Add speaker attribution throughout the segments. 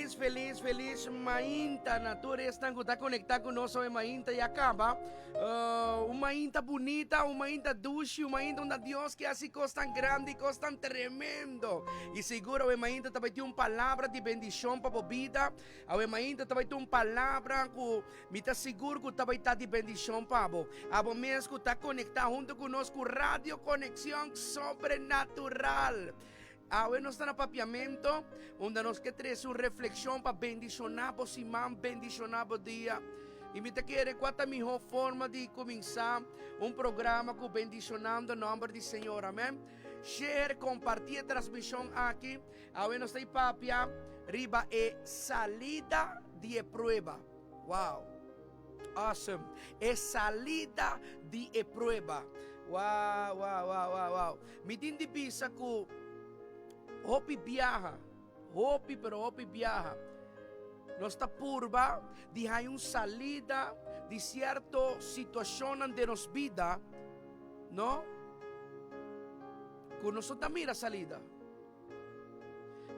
Speaker 1: Felis, felis, felis mainta na tur esnan ku ta konektá ku nos awe mainta ya kaba. Un mainta bunita, un mainta dushi, un mainta unda Dios ke hasi kosnan grandi, kosnan tremendo. I sigur awe mainta ta bai tin un palabra di bendishon pa bo bida. Awe mainta ta bai tin un palabra ku mi ta sigur ku ta bai ta di bendishon pa bo. Abo mes ku ta konektá huntu ku nos ku Radio Conexión Sobrenatural. Awe nos ta na Papiamento, unda nos ke trese un reflekshon pa bendishoná bo siman, bendishoná bo dia. I mi ta kere kua ta mihó forma di kuminsá un programa ku bendishonando nòmber di Señor. Amèn. Share, kompartí e transmishon aki. Awe nos ta i papia riba e salida di e prueba. Wow! Awesome! E salida di e prueba. Wow, wow, wow, wow, wow. Mi tin di bisa ku hopi biaha, hopi pero hopi biaha, nos ta purba di haña un salida di sierto situashonnan den nos bida, no? Ku nos no ta mira salida.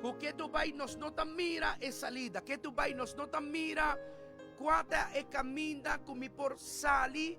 Speaker 1: Ku ketu bai nos no ta mira e salida. Ketu bai nos no ta mira kua ta e kaminda ku mi por sali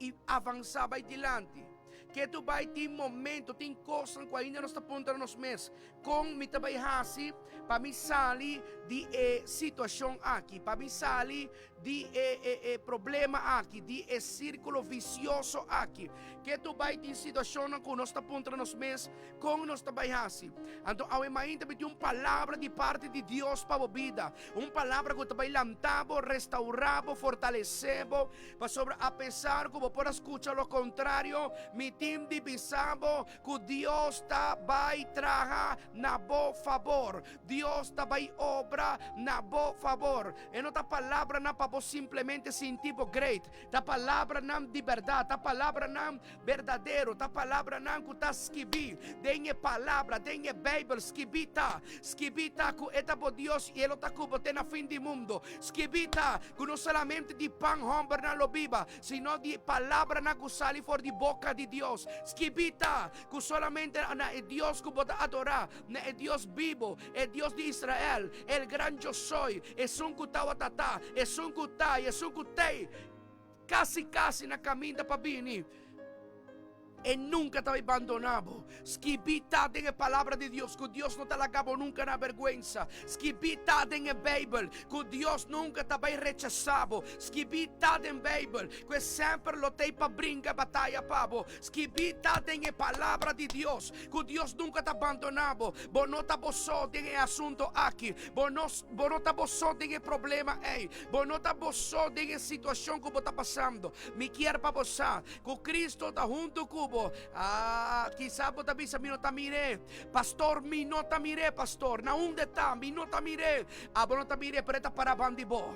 Speaker 1: i avansá bai dilanti. Ketu bai tin momento, tin kosnan ku ainda nos ta puntra nos mes, Kon mi ta bai hasi pa mi sali di e situashon aki, pa mi sali di e e e problema aki, di e sírkulo visioso aki? Ketu bai tin situashonnan ku nos ta puntra nos mes, Kon nos ta bai hasi? Anto awe mainta mi tin un palabra di parti di Dios pa bo bida, un palabra ku ta bai lanta bo, restaurá bo, fortalesé bo, pasobra apesar ku bo por a skucha lo kontrario, mi tin di bisa bo ku Dios ta bai traha na bo fabor. Dios ta bai obra na bo fabor. E no ta palabranan pa bo simplemente sinti bo great, ta palabranan di bèrdat, ta palabranan Berdadero ta palabranan ku ta skibí den e Palabra, den e Beibel. Skibí ta, skibí ta ku e ta bo Dios i e lo ta ku bo te na fin di mundu. Skibí ta ku no solamente di pan hòmbernan lo biba, sino di palabranan ku sali for di boka di Dios. Skibí ta ku solamente na e Dios ku bo ta adorá, na e Dios bibu, e Dios di Israel, el gran Yo Soy, esun ku tawata ta, esun ku ta i esun ku t'ei. Kasi kasi na kaminda pa bini, E nunka ta bai bandoná bo. Skibí ta den e Palabra di Dios ku Dios no ta laga bo nunka na bèrgwensa. Skibí ta den e Beibel ku Dios nunka ta bai rechasá bo. Skibí ta den Beibel ku e semper lo t'ei pa bringa bataya pa bo. Skibí ta den e Palabra di Dios ku Dios nunka ta bandoná bo. Bo no ta bo so den e asunto aki. Bo no bo no ta bo so den e problema ei. Bo no ta bo so den e situashon ku bo ta pasando. Mi kier pa bo sa ku Kristo ta huntu ku bo. Ah, kisas bo ta bisa, Mi no ta mir'é. Pastor, mi no ta mir'é, pastor. Na unda e ta? Mi no ta mir'é. Ah, bo no ta mir'é, pero e ta pará ban di bo.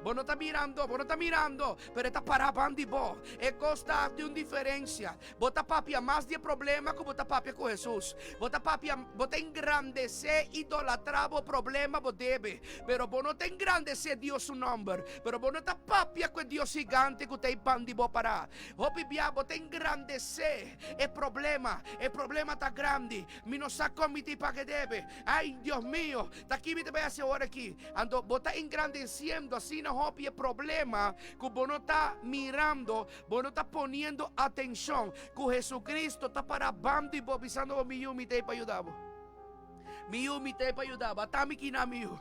Speaker 1: Bo no ta mirando, bo no ta mirando, pero e ta pará ban di bo. E kos ta tin un diferensia. Bo ta papia mas di e problema ku bo ta papia ku Hesus. Bo ta papia, bo ta engrandesé, idolatrá bo problema, bo debe. Pero bo no ta engrandesé Dios su nòmber. Pero bo no ta papia ku e Dios gigante ku ta ei pan di bo pará. Hopi bia bo ta engrandesé e problema. E problema ta grandi. Mi no sa kon mi tin paga e debe. Ai, Dios mio, ta ki mi ta bai hasi awor aki? Anto bo ta engrandesiendo asina hopi e problema ku bo no ta mirando Bo no ta poniendo atencion cu Jesucristo ta para bam di bo bisando bo, Mi yu, mi ta ei pa yuda bo. Mi yu, mi ta ei pa yuda bo. Ata mi kina, mi yu.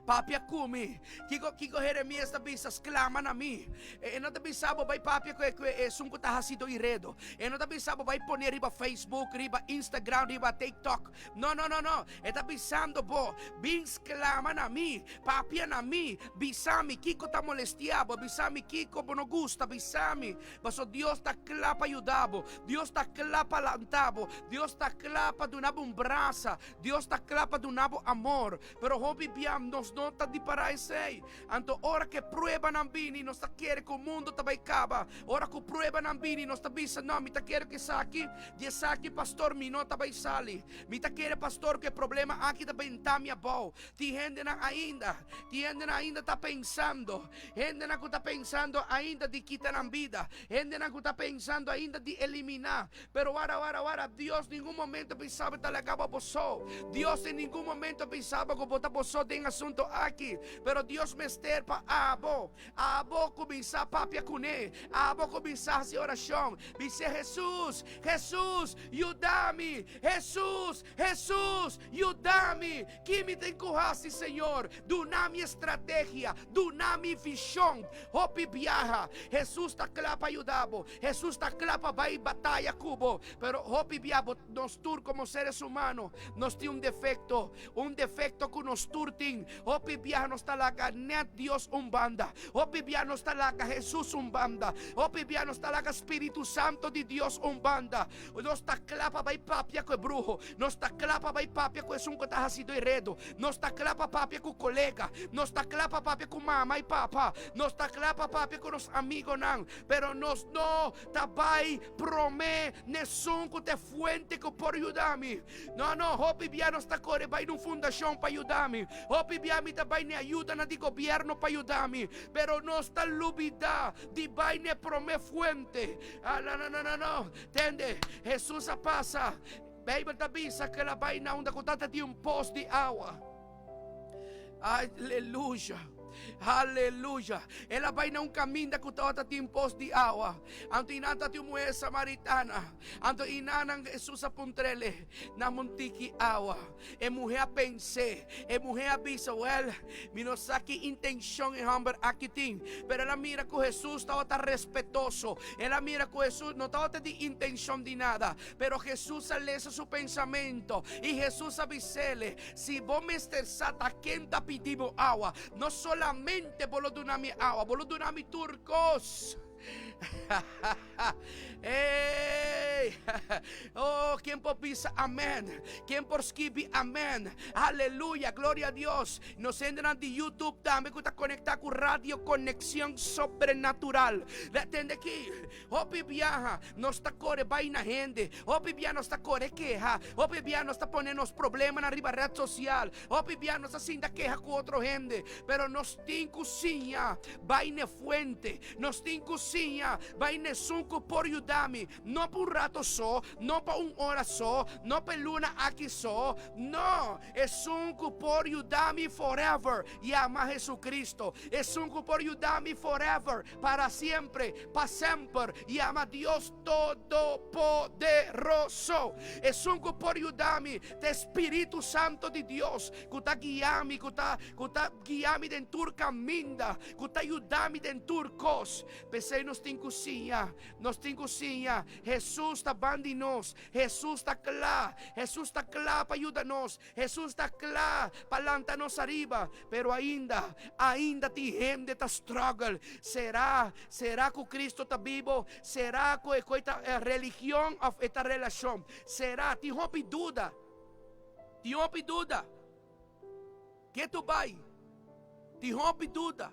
Speaker 1: Papia cu mi. Kico, kico Jeremias ta bisa? Sclama na mi. E no ta bisa bo bai papia cu e, cu e esun cu ta hacido iredo. E no ta bisa bo bai pone riba Facebook, riba Instagram, riba TikTok. No, no, no, no. E ta bisando bo, Bin sclama na mi. Papia na mi, bisa mi kiko ta molestia bo, bisa mi kiko bo no gusta, bisa mi, paso Dios ta kla pa yuda bo, Dios ta kla pa lanta bo, Dios ta kla pa duna bo un brasa, Dios ta kla pa duna bo amor. Pero hopi bia nos no ta dipara esei. Anto ora ku e pruebanan bini, nos ta kere ku mundu ta bai kaba. Ora ku pruebanan bini, nos ta bisa, No, mi ta kere ku esaki, di esaki, pastor, mi no ta bai sali. Mi ta kere, pastor, ku e problema aki ta benta mi abou. Tin hendenan ainda, tin hendenan ainda ta pensando, hendenan ku ta pensando ainda di kita nan bida, hendenan ku ta pensando ainda di eliminá. Pero wara, wara, wara, Dios ningun momento pensaba ta laga bo bo so. Dios. Dios en ningun momento a bisa bo ku bo ta bo so den asunto aki, pero Dios mester pa abo, abo kuminsá papia kuné, abo kuminsá hasi orashon, bis'é, Hesus, Hesus, yuda mi, Hesus, Hesus, yuda mi, ki mi tin ku hasi, Señor? Duna mi estrategia, duna mi vishon. Hopi biaha, Hesus ta kla pa yuda bo, Hesus ta kla pa bai bataya ku bo, pero hopi biaha bo, nos tur komo seres humano, nos tin un defekto, un defekto ku nos tur tin. Hopi biaha nos ta laga nèt Dios un banda, hopi biaha nos ta laga Hesus un banda, hopi biaha nos ta laga Spiritu Santo di Dios un banda. Nos ta kla pa bai papia ku e bruho, nos ta kla pa bai papia ku esun ku ta hasido e redo, nos ta kla pa papia ku kolega, nos ta kla pa papia ku mama i papa, nos ta kla pa papia ku nos amigonan, pero nos no ta bai promé n'esun ku ta e fuente ku por yuda mi. No, no, hopi bia nos ta kore bai na un fundashon pa yuda mi, hopi bia mi ta bai n'e ayudanan di gobièrnu pa yuda mi, pero nos ta lubidá di bai n'e promé fuente. Ah, no, no, no, no, no. Tende, Hesus a pasa. Beibel ta bisa ku el a bai na unda ku tabata tin un pos di awa. Aleluya. Aleluya. El a bai na un kaminda ku tabata tin pos di awa. Anto inan tabatin un muhé samaritana. Anto inanan Hesus a puntr'el, Nan un tiki awa. E muhé a pens'é. E muhé a bisa, Wèl, mi no sa ki intenshon e hòmber aki tin. Pero el a mira ku Hesus tabata respetoso. El a mira ku Hesus no tabata di intenshon di nada. Pero Hesus a lesa su pensamentu, i Hesus a bis'el, Si bo mester sa ta ken ta pidi bo awa, no solamente bo lo duna mi awa, bo lo duna mi tur kos. Ey! Oh, ken por bisa amen? Ken por skibi amen? Aleluya, gloria a Dios. Nos hendenan di YouTube tambe ku ta konektá ku Radio Conexión Sobrenatural. Tende aki, hopi biaha nos ta kore bai na hende, hopi biaha nos ta kore keha, hopi biaha nos ta pone nos problemanan riba red sosial, hopi biaha nos ta sinta keha ku otro hende, pero nos tin ku siña bai n'e fuente. Nos tin ku siña bai n'esun ku por yuda mi, no pa un rato so, no pa un ora so, no pa e luna aki so, no, esun ku por yuda mi forever, yama Jesucristo. Esun ku por yuda mi forever, para siempre, pa semper, yama Dios Todopoderoso. Esun ku por yuda mi ta e Spiritu Santo di Dios ku ta guia mi, ku ta ku ta guia mi den tur kaminda, ku ta yuda mi den tur kos. P'esei nos tin ku siña, nos tin ku siña, Hesus ta ban di nos, Hesus ta kla, Hesus ta kla pa yuda nos, Hesus ta kla pa lanta nos ariba. Pero ainda, ainda tin hende ta struggle, Sera, sera ku Cristo ta bibo? Sera ku e koi ta religion òf e ta relashon? Sera? Tin hopi duda, tin hopi duda. Ke tu bai? Tin hopi duda.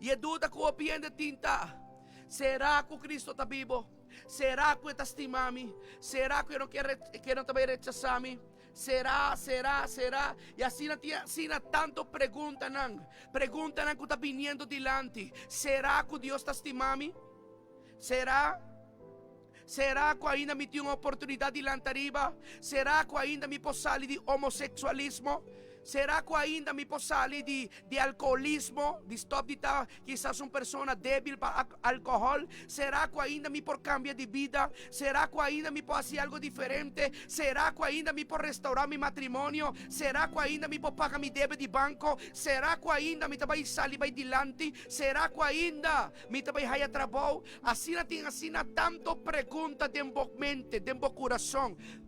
Speaker 1: I e duda ku hopi hende tin ta, Sera ku Kristu ta bibo? Sera ku e ta stima mi? Sera ku e no kier ku e no ta bai rechasá mi? Sera, sera, sera? I asina tin asina tantu preguntanan, preguntanan ku ta biniendo dilanti. Sera ku Dios ta stima mi? Sera? Sera ku ainda mi tin un oportunidat di lanta riba? Sera ku ainda mi por sali di homoseksualismo? Sera ku ainda mi por sali di di alkoholismo, di stòp di ta kisas un persona débil pa alkohòl? Sera ku ainda mi por kambia di bida? Sera ku ainda mi por hasi algu diferente? Sera ku ainda mi por restourá mi matrimonio? Sera ku ainda mi por paga mi debe di banko? Sera ku ainda mi ta bai sali bai dilanti? Sera ku ainda mi ta bai haya trabou? Asina tin asina tanto pregunta den bo mente, den bo kurason.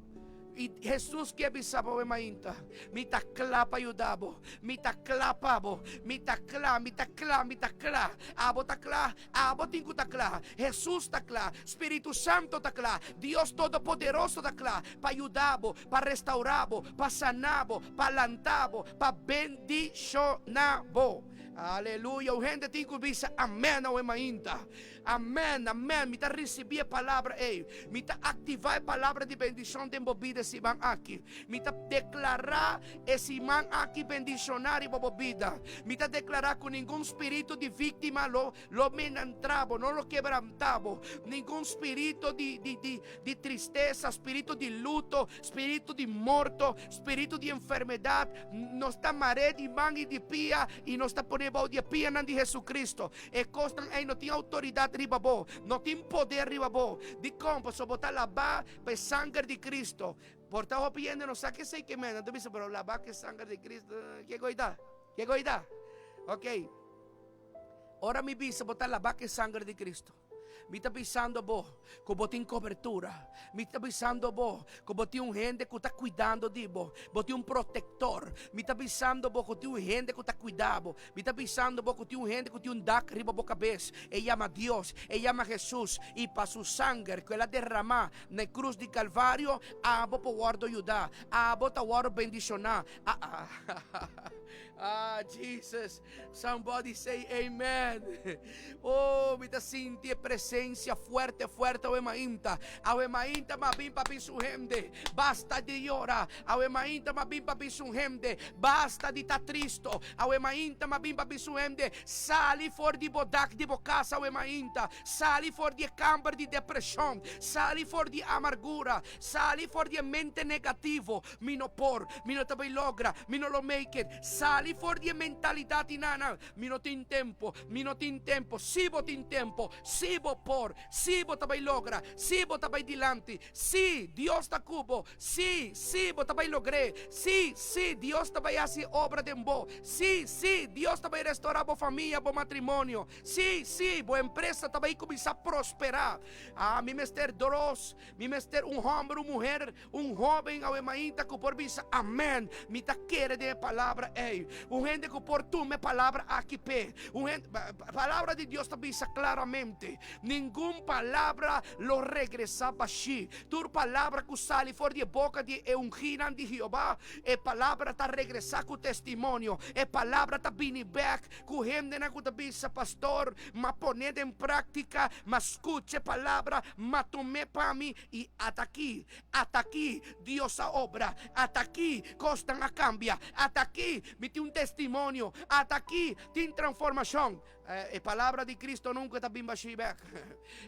Speaker 1: I Hesus ke bisa bo e mainta, Mi ta kla pa yuda bo, mi ta kla pa bo, mi ta kla, mi ta kla, mi ta kla. Abo ta kla? Abo tin ku ta kla. Hesus ta kla, Spiritu Santo ta kla, Dios Todopoderoso ta kla pa yuda bo, pa restaurá bo, pa sana bo, pa lanta bo, pa bendishoná bo. Aleluya. Un hende tin ku bisa amèn awe mainta. Amèn, amèn. Mi ta risibí e palabra ei. Mi ta aktivá e palabra di bendishon den bo bida e siman aki. Mi ta deklará e siman aki bendishoná riba bo bida. Mi ta deklará ku ningun spiritu di víktima lo lo menantrá bo, no lo kebrantá bo. Ningun spiritu di di di di tristesa, spiritu di luto, spiritu di morto, spiritu di enfermedat, nos ta mar'é di man i di pia i nos ta pon'é bou di e pianan di Jesucristo. E kosnan ei no tin outoridat riba bo, no tin poder riba bo. Dikon? Pasobra bo ta labá pa e sanger di Cristo. Por ta hopi hende no sa kesei ke men. Nan ta bisa, pero labá ku e sanger di Cristo, ke koi ta? Ke koi ta? Ok. Ora mi bisa bo ta labá ku e sanger di Cristo. Mi ta bisando bo ku bo tin kobertura. Mi ta bisando bo ku bo tin un hende ku ta kuidando di bo. Bo tin un protektor. Mi ta bisando bo ku tin un hende ku ta kuida bo. Mi ta bisando bo ku tin un hende ku tin un dak riba bo kabes. E yama Dios. E yama Hesus. I pa su sanger ku el a derramá na e krus di Kalvario, abo por wòrdu yudá. Abo ta wòrdu bendishoná. Ah, Jesus. Somebody say amen. Oh, mi ta sinti e presencia fuerte, fuerte awe mainta. Awe mainta m'a bin pa bisa un hende. Basta di yora. Awe mainta m'a bin pa bisa un hende. Basta di ta tristo. Awe mainta m'a bin pa bisa un hende. Sali for di bo dak di bo casa awe mainta. Sali for di e kamber di depresion. Sali for di amargura. Sali for di e mente negativo. Mi no por, mi no ta bay logra, mi no lo make it. Sali for di e mentalidad di nan, mi no tin tempo, mi no tin tempo. Si bo tin tempo, si bo por, si bo ta bay logra, si bo ta bay dilanti, si Dios ta cu bo, si, si bo ta bay logr'é, si, si Dios ta bay haci e obra den bo, si, si Dios ta bay restora bo famia, bo matrimonio, si, si bo empresa ta bay cuminsa prospera. Ah, mi mester dos, mi mester un homber, un muher. Un hóben awe mainta ku por bisa amèn, mi ta kere den e palabra ei. Un hende ku por tuma e palabra aki p'e. Un hende, palabra di Dios ta bisa klaramente, ningun palabra lo regresá bashí. Tur palabra ku sali for di e boka di e ungínan di Jehová, e palabra ta regresá ku testimonio. E palabra ta bini bèk ku hendenan ku ta bisa, Pastor, m'a pon'é den práktika, m'a skucha e palabra, m'a tum'é pa mi, I at'akí, at'akí Dios a obra, at'akí kosnan a kambia, at'akí mi tin un testimonio, at'akí tin transformashon. E palabra di Cristo nunka ta bin bashí bèk.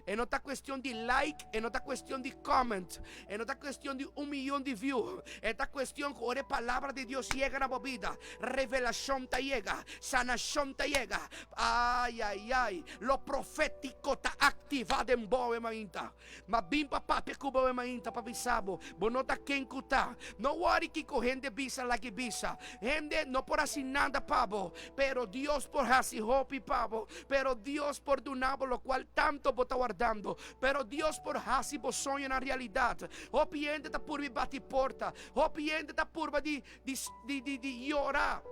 Speaker 1: E no ta kuestion di like, e no ta kuestion di comment, e no ta kuestion di un miyon di view. E ta kuestion ku ora e palabra di Dios yega na bo bida, revelashon ta yega, sanashon ta yega. Ai, ai, ai, lo profétiko ta aktivá den bo, e mainta. Ma bin pa papia ku bo e mainta pa bisa bo, bo no ta ken ku ta. No wòri kiko hende bisa lag'i bisa. Hende no por hasi nada pa bo, pero Dios por hasi hopi pa bo. Pero Dios por duna bo lokual tanto bo ta wardando. Pero Dios por hasi bo soñonan realidat. Hopi hende ta purba bati porta. Hopi hende ta purba di di di di yora.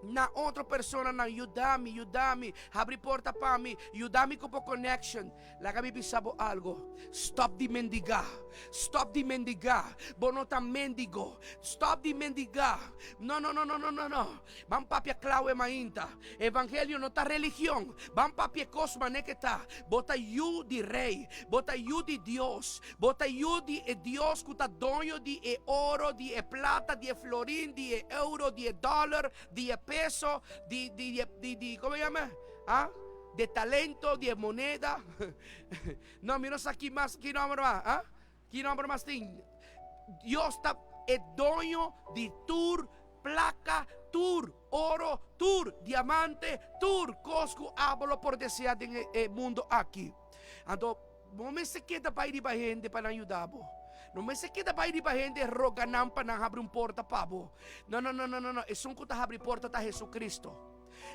Speaker 1: Na otro personanan, Yuda mi, yuda mi, habri porta pa mi, yuda mi ku bo connection. Laga mi bisa bo algo, stop di mendigá, stop di mendigá, bo no ta mendigo, stop di mendigá. No, no, no, no, no, no, no. Ban papia kla awe mainta. Evangelio no ta religion. Ban papia e kos manera ke ta. Bo ta yu di Rei, bo ta yu di Dios, Bo ta yu di e Dios ku ta doño di e oro, di e plata, di e florin, di e euro, di e dòler, di e peso, di di di di komo yama? Ah? De talento, di e moneda. No, mi no sa ki mas, ki nòmber mas, ah? Ki nòmber mas tin? Dios ta e doño di tur plaka, tur oro, tur diamante, tur kos ku abo lo por desea den e mundo aki. Anto, Bo mester keda bai riba hende pa nan yuda bo. No mester keda bai riba hende roga nan pa nan habri un porta pa bo. No, no, no, no, no, no. Esun ku ta habri porta ta Jesucristo.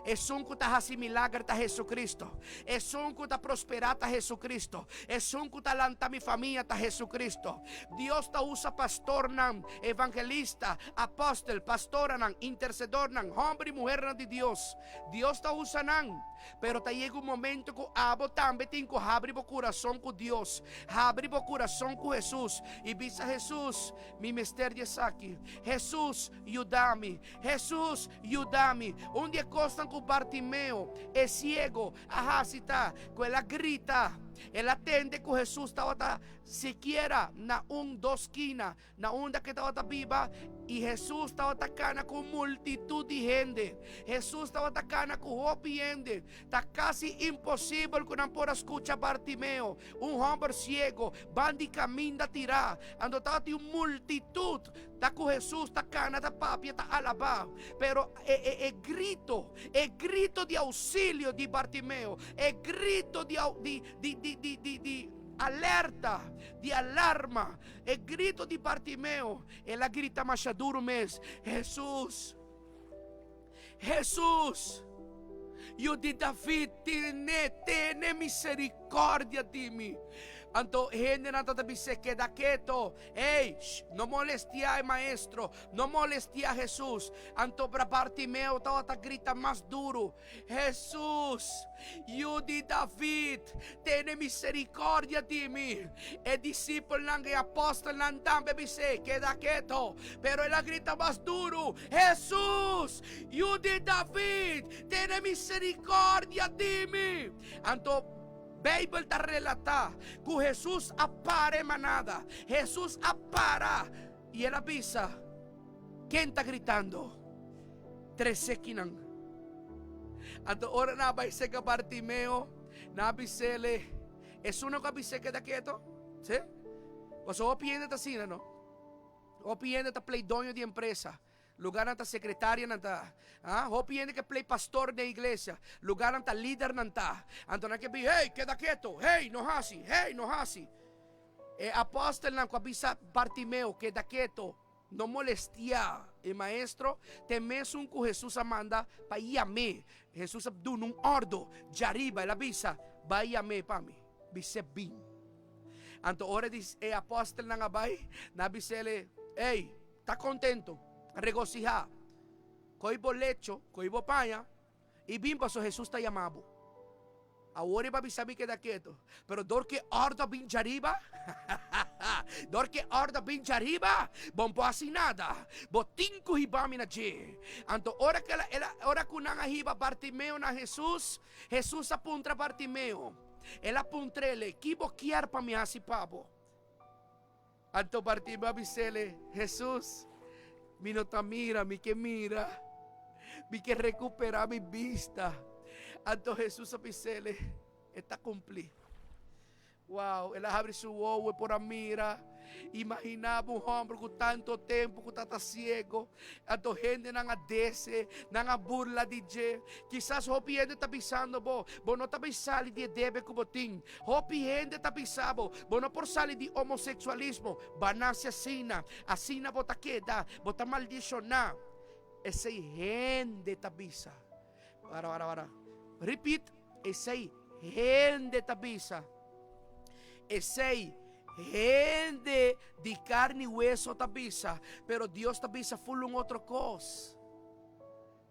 Speaker 1: Esun ku ta hasi milager ta Jesucristo. Esun ku ta prosperá ta Jesucristo. Esun ku ta lanta mi famia ta Jesucristo. Dios ta usa pastornan, evangelista, apòstel, pastoranan, intersedornan, hòmber i muhernan di Dios. Dios ta usa nan. Pero ta yega un momento ku abo tambe tin ku habri bo kurason ku Dios, habri bo kurason ku Hesus i bisa, Hesus, mi mester di esaki. Hesus, yuda mi. Hesus, yuda mi. Un di e kosnan. kosnan ku Bartimeo, e siego, a hasi ta ku el a grita. El a tende ku Hesus tabata sikiera na un dos skina na unda ku e tabata biba, i Hesus tabata kana ku un multitut di hende. Hesus tabata kana ku hopi hende. Ta kasi imposibel ku nan por a skucha Bartimeo, un hòmber siego, ban di kaminda tirá. Anto tabatin un multitut ta ku Hesus ta kana, ta papia, ta alabá. Pero e, e, e grito, e grito di ousilio di Bartimeo, e grito di, di, di, di, di, di, di alerta, di alarma, e grito di Bartimeo, el a grita masha duru mes, Hesus! Hesus, Yu di David, tene, tene misericordia di mi. Anto hendenan ta ta bis'é, Keda keto, ey, shh, no molestiá e maestro, no molestiá Hesus. Anto bra Bartimeo tabata grita mas duru, Hesus, Yu di David, tene misericordia di mi. E disipelnan, e apòstelnan tambe a bis'é, Keda keto. Pero el a grita mas duru, Hesus, Yu di David, tene misericordia di mi. Anto Beibel ta relatá ku Hesus a para e manada. Hesus a para i el a bisa, Ken ta gritando? Trese kinan. Anto ora nan a bai serka Bartimeo, nan a bis'é, Esun ku a bis'é keda keto? Sí? Pasobra hopi hende ta asina, no? Hopi hende ta play doño di empresa, lugar nan ta secretaria nan ta, ah, hopi hende ke play pastor den iglesia, lugar nan ta lider nan ta. Anto nan ke bi, hey, keda keto, hey, no hasi, hey, no hasi. E apostelnan ku a bisa Bartimeo, keda keto, no molestia e maestro, te mesun ku Hesus a manda pa yam'é. Hesus a duna un ordo djariba, el a bisa, bai yam'é pa mi, bis'é bin. Anto ora di e apòstelnan a bai, nan a bis'é, Ey, ta kontentu, regosihá, kohe bo lecho, kohe bo paña, i bin pasobra Hesus ta yama bo. Awor e ba bisa mi keda ketu, pero dor ku e òrdu a bin djariba, dor ku e òrdu a bin djariba, bo no por hasi nada, bo tin ku hiba mi na dje. Anto ora ku el a, ora ku nan a hiba Bartimeo na Hesus, Hesus a puntra Bartimeo, El a puntr'ele, Ki bo kier pa mi hasi pa bo? Anto Bartimeo a bis'ele, Hesus, mi no ta mira, mi ke mira. Mi ke rekuperá mi bista. Anto Hesus a bis'ele, E ta kumplí. Wow, el a habri su wowo e por a mira. Imaginá bo un hòmber ku tantu tempu ku ta ta siego. Anto hendenan a dese, nan a burla di dje. Kisas hopi hende ta bisando bo, bo no ta bai sali di e debe ku bo tin. Hopi hende ta bisa bo, bo no por sali di homoseksualismo. Bo a nase asina, asina bo ta keda, bo ta maldishoná. Esei hende ta bisa. Wara, wara, wara. Repeat, esei hende ta bisa. Esei hende di carne y hueso ta bisa, pero Dios ta bisa full un otro cos.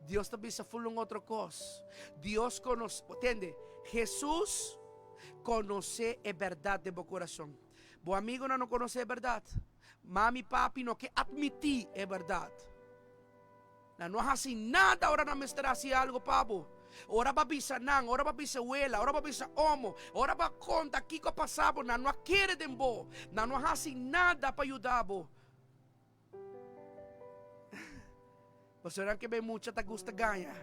Speaker 1: Dios ta bisa full un otro cos. Dios conoce, tende, Jesús conoce e berdad den bo corazon. Bo amigonan no conoce e berdad. Mami, papi no ke admiti e berdad. Nan no a hasi nada ora nan mester hasi algo pa bo. Ora bo a bisa nan, ora bo a bisa wela, ora bo a bisa omo, ora bo a konta kiko a pasa bo, nan no a kere den bo. Nan no a hasi nada pa yuda bo. Pasobra nan ke ben mucha ta gusta gaña.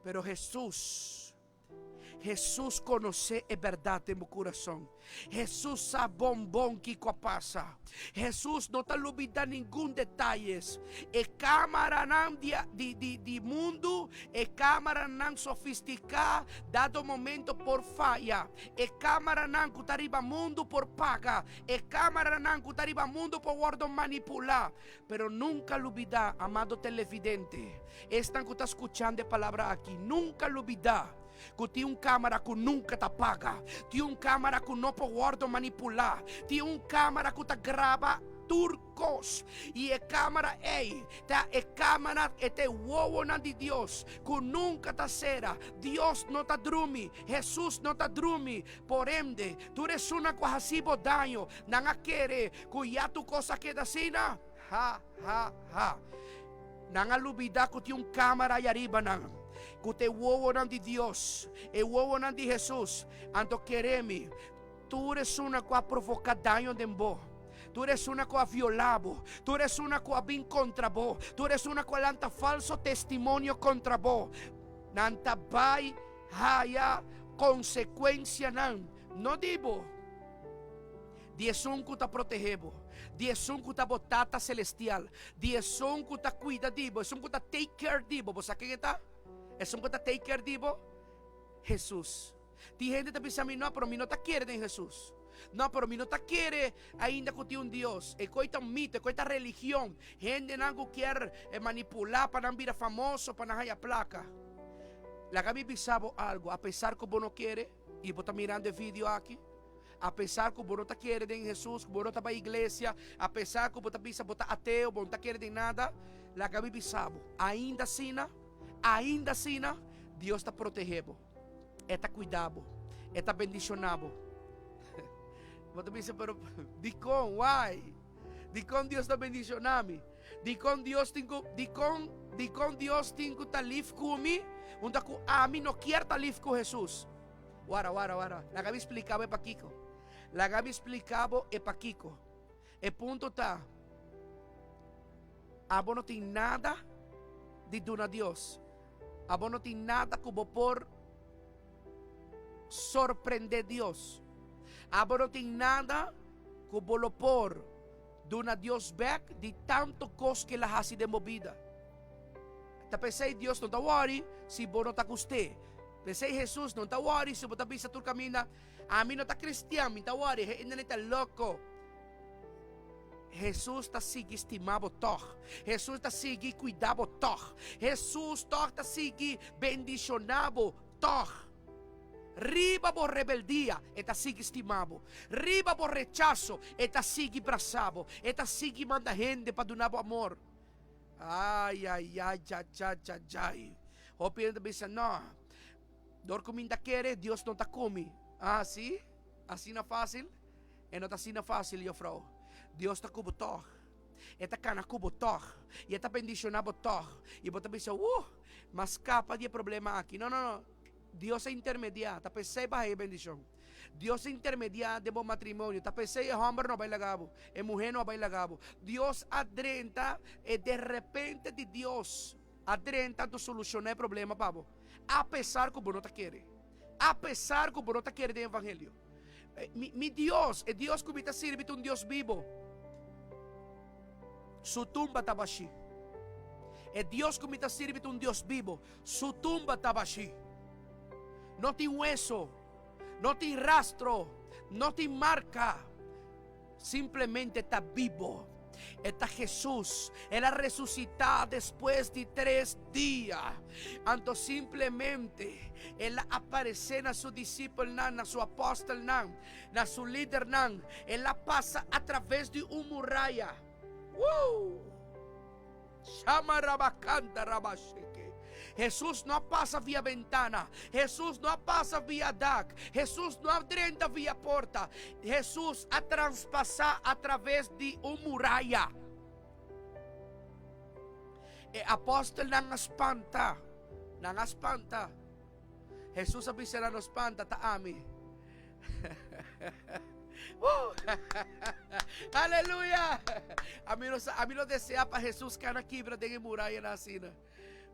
Speaker 1: Pero Hesus. Hesus konosé e bèrdat den bo kurason. Hesus sa bon bon kiko a pasa. Hesus no ta lubidá ningun detayes. E kámaranan di di di di mundu, e kámaranan sofistiká, dado momento por faya. E kámaranan ku ta riba mundu por paga. E kámaranan ku ta riba mundu por wòrdu manipulá. Pero nunka lubidá, amado televidente, Esnan ku ta skuchando e palabra aki, nunka lubidá ku tin un kámara ku nunka ta paga, tin un kámara ku no por wòrdu manipulá, tin un kámara ku ta graba tur kos. I e kámara ei ta e kámara, e ta e wowonan di Dios ku nunka ta sera. Dios no ta drumi, Hesus no ta drumi. Por ende, tur esunnan ku a hasi bo daño, nan a kere ku ya tur kos a keda asina? Ha, ha, ha. Nan a lubida ku tin un kamera ei ariba nan. Ku ta e wowonan di Dios, e wowonan di Hesus. Anto kere mi, tur esunnan ku a provoká daño den bo, tur esunnan ku a violá bo, tur esunnan ku a bin kontra bo, tur esunnan ku a lanta falso testimonio kontra bo, nan ta bai haya konsekuensianan, no di bo, di esun ku ta protehé bo, di esun ku ta bo Tata Selestial, di esun ku ta kuida di bo, esun ku ta take care di bo. Bo sa ken e ta? Esun ku ta take care di bo? Hesus. Tin hende ta bisa mi, No, pero mi no ta kere den Hesus. No, pero mi no ta kere ainda ku tin un Dios. E koi ta un mito, e koi ta religion. Hendenan ku kier manipulá pa nan bira famoso, pa nan haya plaka. Laga mi bisa bo algu, apesar ku bo no kere i bo ta mirando e video aki, Apesar ku bo no ta kere den Hesus, ku bo no ta bai iglesia, apesar ku bo ta bisa bo ta ateo, bo no ta kere den nada, laga mi bisa bo, ainda asina, ainda asina, Dios ta protehé bo. E ta kuida bo. E ta bendishoná bo. Bo ta bisa, pero dikon? Why? Dikon Dios ta bendishoná mi? Dikon Dios tin ku, dikon, dikon Dios tin ku ta lif ku mi, unda ku ami no kier ta lif ku Hesus? Wara, wara, wara. Laga mi splika bo e pakiko. Laga mi splika bo e pakiko. E punto ta, abo no tin nada di duna Dios. Abo no tin nada ku bo por sorprende Dios. Abo no tin nada ku bo lo por duna Dios bek di tanto kos ku el a hasi den bo bida. Ta p'esei Dios no ta wòri si bo no ta gust'é. P'esei Hesus no ta wòri si bo ta bisa tur kaminda, Ami no ta kristian, mi ta wòri, e hende ta loko. Hesus ta sigui stima bo tòg. Hesus ta sigui kuida bo tòg. Hesus tòg ta sigui bendishoná bo tòg. Riba bo rebeldia, e ta sigui stima bo. Riba bo rechaso, e ta sigui brasa bo. E ta sigui manda hende pa duna bo amor. Ay, ay, ay, cha, cha, cha, chay. Hopi hende ta bisa, no, dor ku mi ta kere, Dios no ta ku mi. Ah, si? Asina fásil? E no ta asina fásil, jufrou. Dios ta ku bo tòg. E ta kana ku bo tòg. I e ta bendishoná bo tòg. I bo ta bisa, Wuh, m'a skapa di e problema aki. No, no, no. Dios a intermediá. Ta p'esei bo a haña e bendishon. Dios a intermediá den bo matrimonio. Ta p'esei e hòmber no a bai laga bo, e muhé no a bai laga bo. Dios a drenta e derepente di Dios a drenta anto solushoná e problema pa bo, apesar ku bo no ta kere. Apesar ku bo no ta kere den evangelio. Mi, mi Dios, e Dios ku mi ta sirbi ta un Dios bibo. Su tumba ta bashí. E Dios ku mi ta sirbi ta un Dios bibo. Su tumba ta bashí. No tin hueso. No tin rastro, no tin marka, simplemente ta bibo. E ta Hesus, el a resusitá despues di tres dia. Anto simplemente el a aparesé na su disipelnan, na su apòstelnan, na su lidernan. El a pasa atraves di un muraya. Woo! Shama rabakanta rabasheke. Hesus no a pasa via bentana. Hesus no a pasa via dak. Hesus no a drenta via porta. Hesus a transpasá a traves di un muraya. E apòstelnan a spanta. Nan a spanta. Hesus a bisa nan, No spanta, ta ami. Aleluya! Ami no sa, ami no desea pa Hesus kana kibra den e murayanan asina.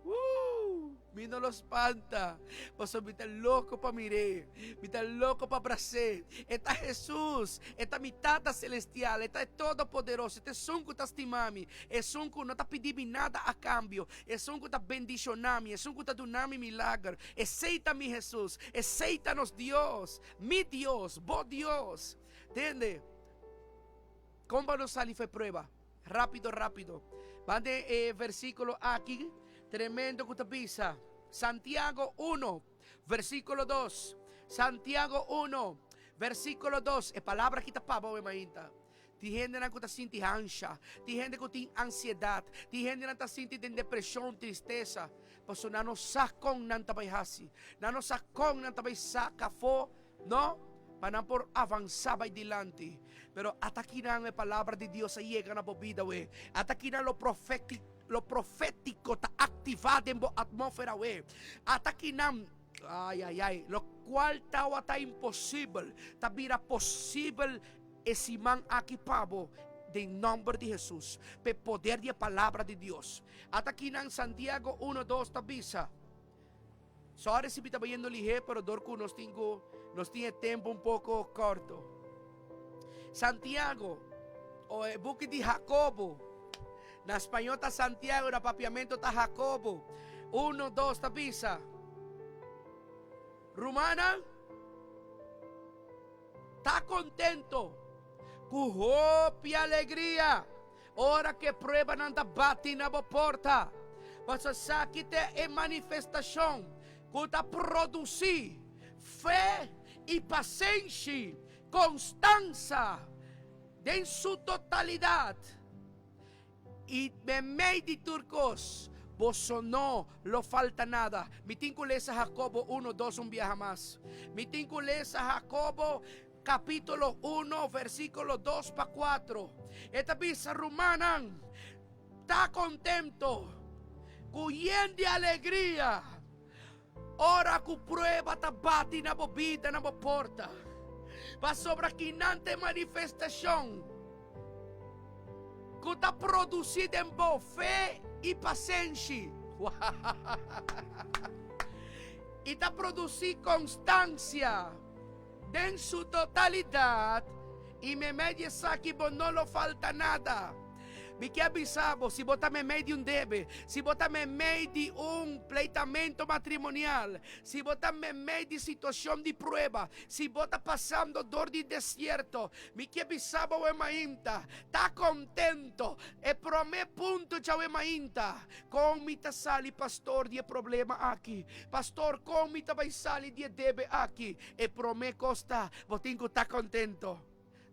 Speaker 1: Woo! Mi no lo spanta, pasobra mi ta loko pa mir'é, mi ta loko pa bras'é. E ta Hesus, e ta mi Tata Selestial, e ta e Todopoderoso, e ta esun ku ta stima mi, esun ku no ta pidi mi nada a kambio, esun ku ta bendishoná mi, esun ku ta duna mi milager. Esei ta mi Hesus, esei ta nos Dios. Mi Dios, bo Dios. Tende, kon pa nos sali for e prueba? Rápido, rápido. Ban den e versíkulo aki, tremendo ku ta bisa. Santiago uno, versíkulo dos. Santiago uno, versíkulo dos. E palabra aki ta pa bo, mainta. Tin hendenan ku ta sinti hansha, tin hende ku tin ansiedat, tin hendenan ta sinti den depreshon, tristesa, pasobra nan no sa kon nan ta bai hasi, nan no sa kon nan ta bai saka afó, no, pa nan por avansá bai dilanti. Pero ata kinan e palabra di Dios a yega na bo bida awe, ata kinan lo profeti. Lo profétiko ta aktivá den bo atmósfera awe. Ata kinan, ai ai ai, lokual tawata imposibel ta bira posibel e siman aki pa bo den nòmber di Hesus, p'e poder di e Palabra di Dios. Ata kinan Santiago uno dos ta bisa. Sorry si mi ta bayendo lihé, pero dor ku nos tin ku nos tin e tempu un poko korto. Santiago, o e buki di Jacobo, na spañó ta Santiago, na papiamento ta Jacobo, uno, dos ta bisa, Rumannan, ta kontento ku hopi alegria Ora ku e pruebanan ta bati na bo porta, pasobra esaki ta e manifestashon ku ta produsí fe i pasenshi, konstansa den su totalidat. I meimei di tur kos, boso no lo falta nada. Mi tin ku lesa Hakobo uno, dos un biaha mas. Mi tin ku lesa Hakobo Capítulo uno, versículo dos pa cuatro. E ta bisa, Rumannan, ta contento cu yen di alegria ora cu prueba ta bati na bo bida, na bo porta. Pasobra kinan ta e manifestacion cu ta produci den bo fe y pasenshi. Y ta produci constancia. Den su totalidat, i meimei di esaki bo no lo falta nada. Mi ke bisa bo, si bo ta meimei di un debe, si bo ta meimei di un pleitamento matrimonial, si bo ta meimei di situacion di prueba, si bo ta pasando dor di desierto, mi ke bisa bo awe mainta, ta contento. E prome punto djawe mainta, Kon mi ta sali pastor di e problema aki? Pastor kon mi ta bai sali di e debe aki? E prome kos ta, bo tin ku ta kontento.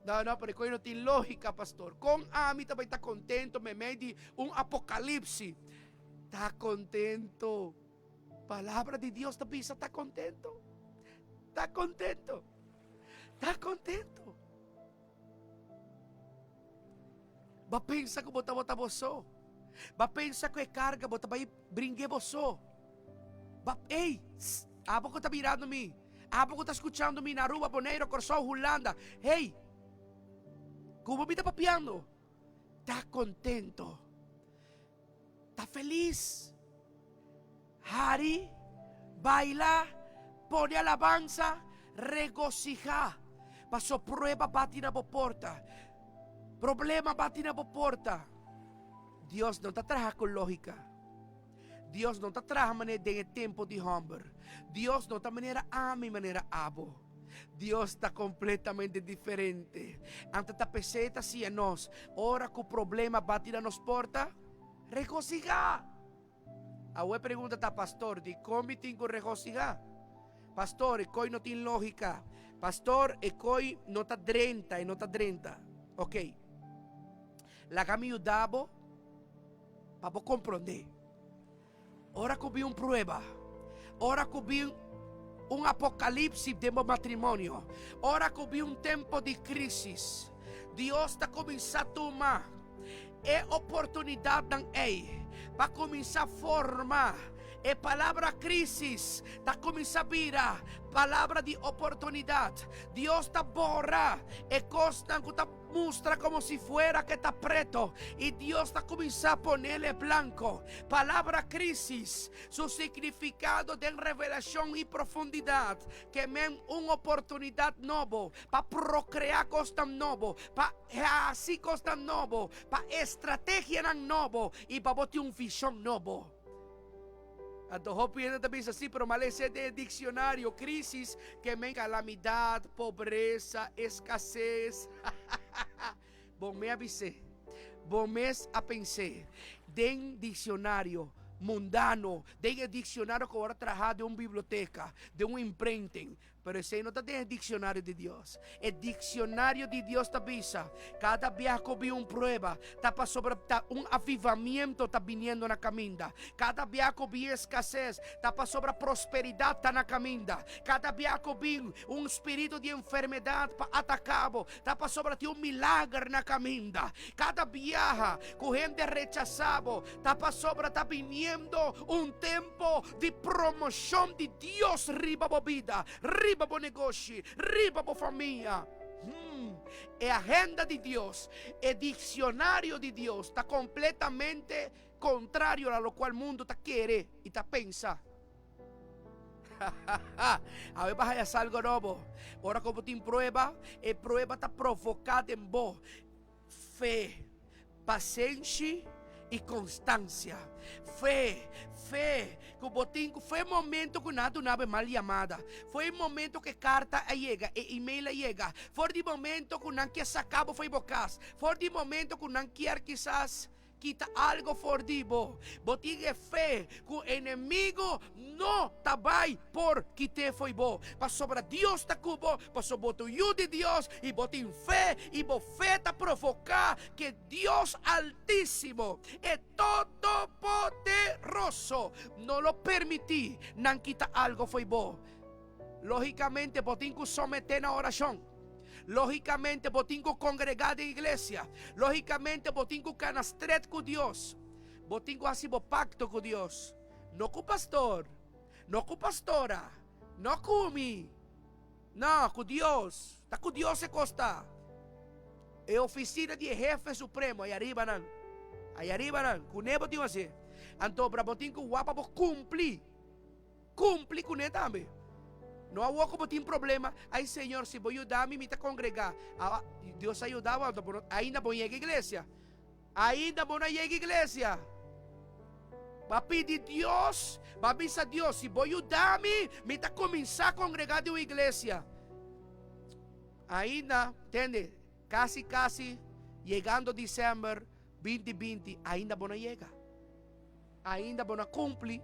Speaker 1: No, no, pero e kos no tin lógika pastor. Kon ami ta bai ta kontento meimei di un apokalipsi? Ta kontento. Palabra di Dios ta bisa ta kontento. Ta kontento. Ta kontento. Bo a pensa ku bo tabata bo so. Bo a pensa ku e karga bo ta bai bring'é bo so. Bo a, ey, sst, abo ku ta mirando mi, abo ku ta skuchando mi na Aruba, Boneiru, Kòrsou, Hulanda, hey, ku bo mi ta papiando, ta kontento, ta felis, hari, baila, pone alabansa, regosihá, paso prueba bati na bo porta, problema bati na bo porta. Dios no ta traha ku lógika. Dios no ta traha manera den e tempu di hòmber. Dios no ta manera ami, manera abo. Dios ta kompletamente diferente. Anto ta p'esei ta siña nos, ora ku problema bati na nos porta, regosihá! Awe pregunta ta, Pastor, dikon mi tin ku regosihá? Pastor, e koi no tin lógika. Pastor, e koi no ta drenta, e no ta drenta. Ok. Laga mi yuda bo pa bo komprondé. Ora ku bin un prueba, ora ku bin un apokalipsis den bo matrimonio, ora ku bin un tempu di krísis, Dios ta kuminsá tuma e oportunidatnan ei pa kuminsá forma. E palabra krísis ta kuminsá bira palabra di oportunidat. Dios ta bora e kosnan ku ta mustra komo si fuera ke ta preto i Dios ta kuminsá ponele blanko. Palabra krísis su signifikado den revelashon i profundidat ke men un oportunidat nobo pa prokreá kosnan nobo, pa hasi kosnan nobo, pa estrategianan nobo i pa bo tin un vishon nobo. Anto hopi hende ta bisa, Sí, pero m'a lesa den e diksionario, krísis ke men kalamidat, pobresa, eskases. Bo mes a bis'é, bo mes a pens'é. Den diksionario. mundano, den e diccionario cu awor traha den un biblioteca, den un imprinting. Pero esei no ta den e diccionario di Dios. E diccionario di Dios ta bisa, cada biaha cu bin un prueba, ta pasobra ta un avivamiento ta biniendo na caminda. Cada biaha cu bin escasez, ta pasobra prosperidad ta na caminda. Cada biaha cu bin un spirito di enfermedad pa ataca bo, ta pasobra tin un milager na caminda. Cada biaha cu hende rechasa bo, ta pasobra ta biniendo un tempo di promocion di Dios riba bo bida, riba bo negoshi, riba bo famia. Hmm, e agenda di Dios, e diccionario di Dios ta completamente contrario na locual mundo ta kere y ta pensa. Awe bo haya sa algo nobo. Ora ku bo tin prueba, e prueba ta provoká den bo fe, pasenshi i konstansia. Fe, fe, ku bo tin ku fe momento ku nan a duna bo e mal yamada, for e momento ku e karta a yega, e email a yega, for di momento ku nan kier saka bo for di bo kas, for di momento ku nan kier kisas Kita algo for di bo. Bo tin e fe ku enemigo no ta bai por kit'é fo'i bo, pasobra Dios ta ku bo, pasobra bo ta un yu di Dios i bo tin fe, i bo fe ta provoká ke Dios Altísimo, e Todopoderoso, no lo permití nan kita algo fo'i bo. Lógikamente bo tin ku someté na orashon. Lógikamente bo tin ku kongregá den iglesia. Lógikamente bo tin ku kana stret ku Dios. Bo tin ku hasi bo pakto ku Dios. No ku pastor, no ku pastora, no ku mi. No, ku Dios. Ta ku Dios e kos ta. E ofisina di e hefe supremo, ei ariba nan. Ei ariba nan. Kuné bo tin ku hasi. Anto, bo tin ku wak pa bo kumpli. Cumpli cune tambe. No awor cu bo tin problema, ay Señor si bo yuda mi, mi ta congrega. Awa, Dios a yuda bo, anto bo no, ainda bo yega iglesia. Ainda bo no a yega iglesia. Bo a pidi Dios, bo a bisa Dios, si bo yuda mi, mi ta cuminsa congrega den un iglesia. Ainda, tende, casi casi yegando December 2020, ainda bo no a yega. Ainda bo no a cumpli.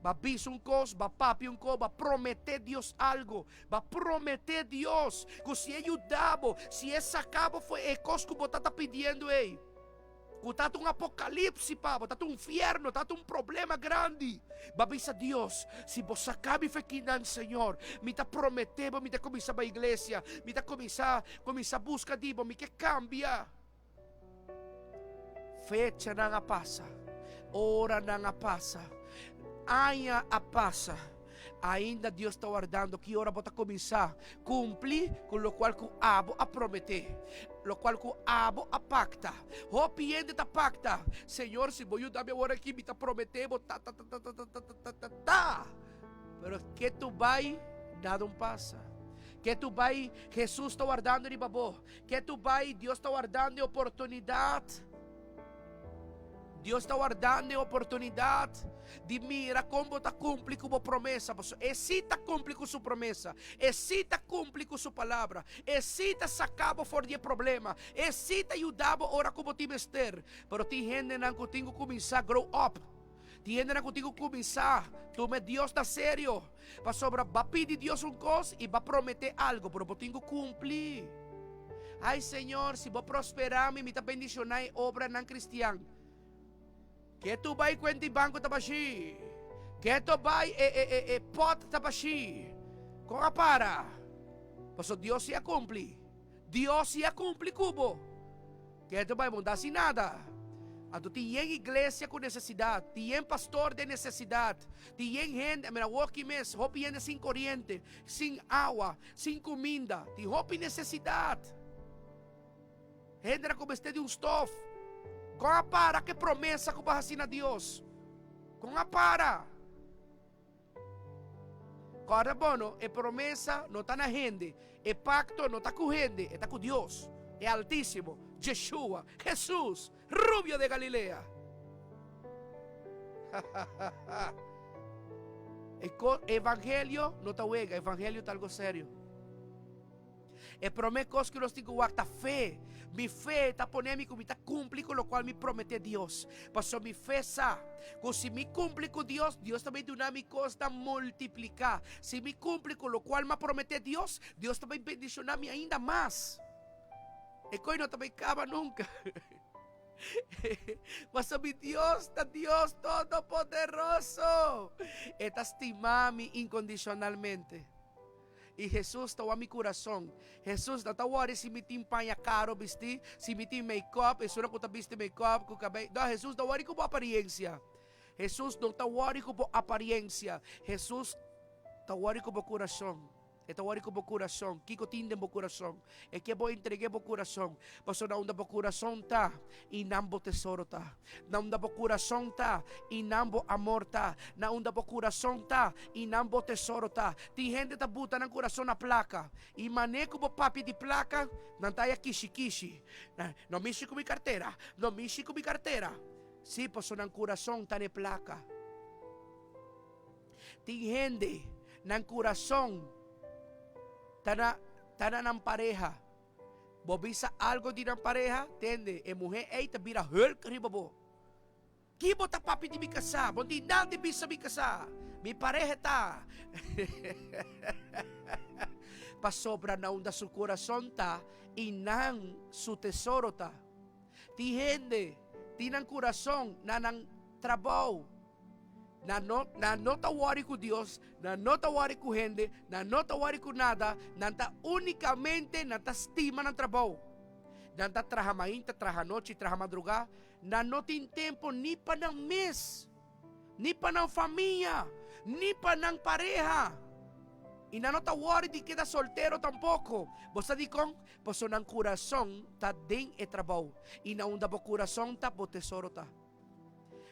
Speaker 1: Bo a bisa un cos, bo a papia un cos, bo a promete Dios algo. Bo a promete Dios cu si e yuda bo, si e saca bo for e cos cu bo ta ta pidiendo ey, cu ta ta un apocalipsis pa bo, ta ta un fierno, ta ta un problema grandi. Bo a bisa Dios, si bo saca mi for kinan, Señor, mi ta promete bo mi ta cuminsa bai iglesia, mi ta cuminsa, cuminsa busca di bo, mi ke cambia. Fechanan a pasa, oranan a pasa, aña a pasa. Ainda Dios ta wardando ki ora bo ta kuminsá kumpli ku lokual ku abo a prometé, lokual ku abo a pakta. Hopi hende ta pakta, Señor, si bo yuda mi awor aki, mi ta prometé bo ta ta ta ta ta ta ta ta ta ta. Pero ke tu bai, nada un pasa. Ke tu bai, Hesus ta wardando riba bo. Ke tu bai, Dios ta wardando e oportunidat. Dios ta wardando e oportunidat di mira kon bo ta kumpli ku bo promesa. Pasobra e sí ta kumpli ku su promesa. E sí ta kumpli ku su palabra. E sí ta saka bo for di e problema. E sí ta yuda bo ora ku bo tin mester. Pero tin hendenan ku tin ku kuminsá grow up. Tin hendenan ku tin ku kuminsá tuma e Dios na serio, pasobra bo a pidi Dios un kos i bo a prometé algu, pero bo tin ku kumpli. Ai Señor, si bo prosperá mi, mi ta bendishoná e obranan kristian. Ke tu bai kuenta i banko ta bashí. Ke to bai e e e e pòt ta bashí. Kon a para? Pasobra Dios si a kumpli. Dios si a kumpli ku bo. Ke ta bai bo no ta hasi nada. Anto tin yen iglesia ku nesesidat, tin yen pastor den nesesidat, tin yen hende, mira awor aki mes, hopi hende sin koriente, sin awa, sin kuminda, tin hopi nesesidat. Hende na ku mester di un stof. Kon a para ku e promesa ku bo a hasi na Dios? Kon a para? Kòrda bo no, e promesa no ta na hende, e pakto no ta ku hende, e ta ku Dios, e Altísimo, Jeshua, Hesus, Rubio de Galilea. E evangelio no ta wega, evangelio ta algo serio. E promé kos ku nos tin ku wak ta fe. Mi fe ta pone mi ku mi ta kumpli ku lokual mi prometé Dios. Pasobra mi fe sa ku si mi kumpli ku Dios, Dios ta bai duna mi kosnan multipliká. Si mi kumpli ku lokual mi a prometé Dios, Dios ta bai bendishoná mi ainda mas. E koi no ta bai kaba nunka. Pasobra mi Dios ta Dios Todopoderoso. E ta stima mi inkondishonalmente. I Hesus ta wak mi kurason. Hesus no ta wòri si mi tin paña karo bistí, si mi tin make-up, esun ku ta bisti make-up ku kabei. No, Hesus no wòri ku bo apariensia. Hesus no ta wòri ku bo apariensia. Hesus ta wòri ku bo kurason. E ta wòri ku bo kurason. Kiko tin den bo kurason? E ke bo entreg'é bo kurason. Pasobra na unda bo kurason ta, i nan bo tesoro ta. Na unda bo kurason ta, i nan bo amor ta. Na unda bo kurason ta, i nan bo tesoro ta. Tin hende ta buta nan kurason na plaka. I manera ku bo papia di plaka, nan ta haya kishi kishi. No mishi ku mi kartera, no mishi ku mi kartera. Sí, pasobra nan kurason ta na e plaka. Tin hende nan kurason ta na ta na nan pareha. Bo bisa algo di nan pareha, tende, e muhé ei ta bira hulk riba bo. Ki bo ta papia di mi kasá? Bo no tin nada di bisa mi kasá. Mi pareha ta. Pasobra na unda su kurason ta, i nan su tesoro ta. Tin hende tin nan kurason na nan trabou. Nan no, nan no ta wòri ku Dios, nan no ta wòri ku hende, nan no ta wòri ku nada, nan ta únikamente nan ta stima nan trabou. Nan ta traha mainta, traha nochi, traha madrugá. Nan no tin tempu ni pa nan mes, ni pa nan famia, ni pa nan pareha. I nan no ta wòri di keda soltero tampoko. Bo sa dikon? Pasobra nan kurason ta den e trabou. I na unda bo kurason ta, bo tesoro ta.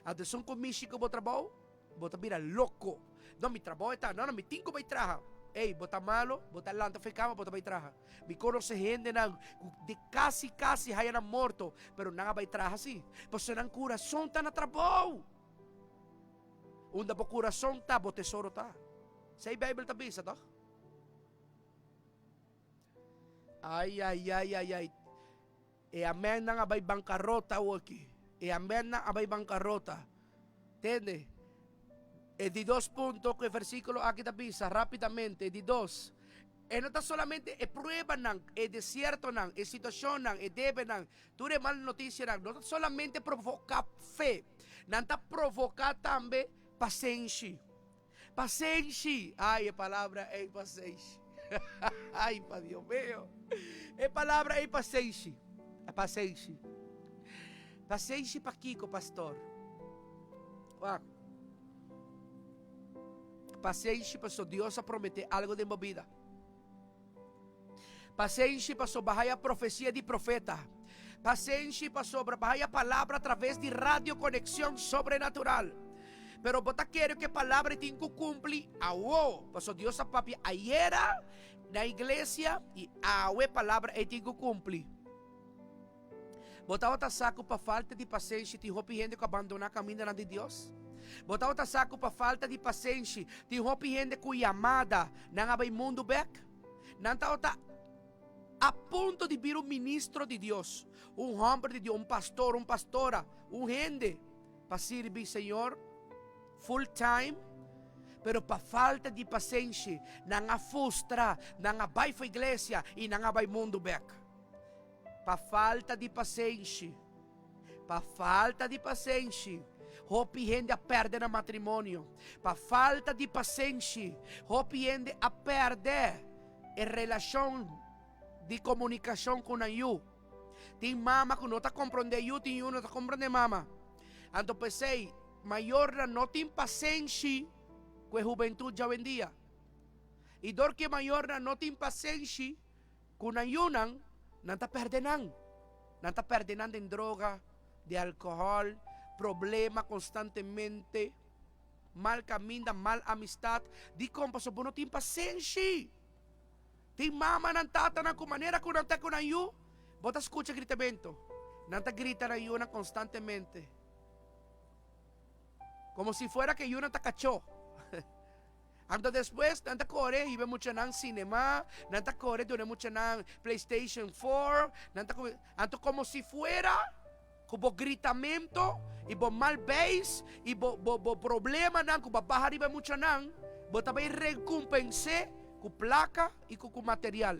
Speaker 1: Anto esun ku mishi ku bo trabou, bo ta bira loko. No, mi trabou e ta, no, no, mi tin ku bai traha. Ey, bo ta malo, bo ta lanta for e kama, bo ta bai traha. Mi konosé hendenan ku di kasi kasi haya nan morto, pero nan a bai traha sí, pasobra nan kurason ta na trabou. Unda bo kurason ta, bo tesoro ta. Esei Beibel ta bisa, tòg? Ai, ai, ai, ai, ai. E amennan a bai bankarota awoki. E amennan a bai bankarota. Tende? E di dos punto ku e versíkulo aki ta bisa rápidamente, e di dos, e no ta solamente e pruebanan, e desiertonan, e situashonnan, e debenan, tur e mal notisianan, no ta solamente provoká fe, nan ta provoká tambe pasenshi. Pasenshi! Ai, e palabra ei pasenshi. Ai, pa Dios mío. E palabra ei pasenshi. Pasenshi. Pasenshi pa kiko, pastor? Wak. Pasenshi paso Dios a promete algo den bo bida. Pasenshi pasobra haya profesia di profeta. Pasenshi pasobra bo haya palabra a traves di radio conexion sobrenatural. Pero bo ta kere ku e palabra tin ku kumpli awo, pasobra Dios a papia ayera na iglesia i awe palabra ei tin ku kumpli. Bo tabata sa ku pa falta di pasenshi tin hopi hende ku a bandoná kamindanan di Dios? Bo tabata sa ku pa falta di pasenshi tin hopi hende ku yamada nan a bai mundu bèk? Nan tabata a punto di bira un ministro di Dios, un hòmber di Dios, un pastor, un pastora, un hende pa sirbi Señor full time, pero pa falta di pasenshi nan a frustra, nan a bai for iglesia i nan a bai mundu bèk. Pa falta di pasenshi. Pa falta di pasenshi, hopi hende a pèrdè nan matrimonio. Pa falta di pasenshi, hopi hende a pèrdè e relashon di komunikashon ku nan yu. Tin mama ku no ta komprondé yu, tin yu no ta komprondé mama. Anto p'esei, mayornan no tin pasenshi ku e hubentut djawendia. I dor ku e mayornan no tin pasenshi, Ku nan yunan, nan ta pèrdè nan. Nan ta pèrdè nan den droga, den alkohòl, problema konstantemente, mal kaminda, mal amistat. Dikon? Pasobra bo no tin pasenshi. Tin mamanan, tatanan ku manera ku nan ta ku nan yu, bo ta skucha gritamentu. Nan ta grita nan yunan konstantemente. Komo si fuera ku e yunan ta kachó. Anto despues nan ta kore hiba e muchanan sinema, nan ta kore duna e muchanan PlayStation 4, nan ta anto komo si fuera ku bo gritamento i bo mal beis i bo bo bo problemanan ku bo a baha riba e muchanan, bo ta bai rekompens'é ku plaka i ku ku material.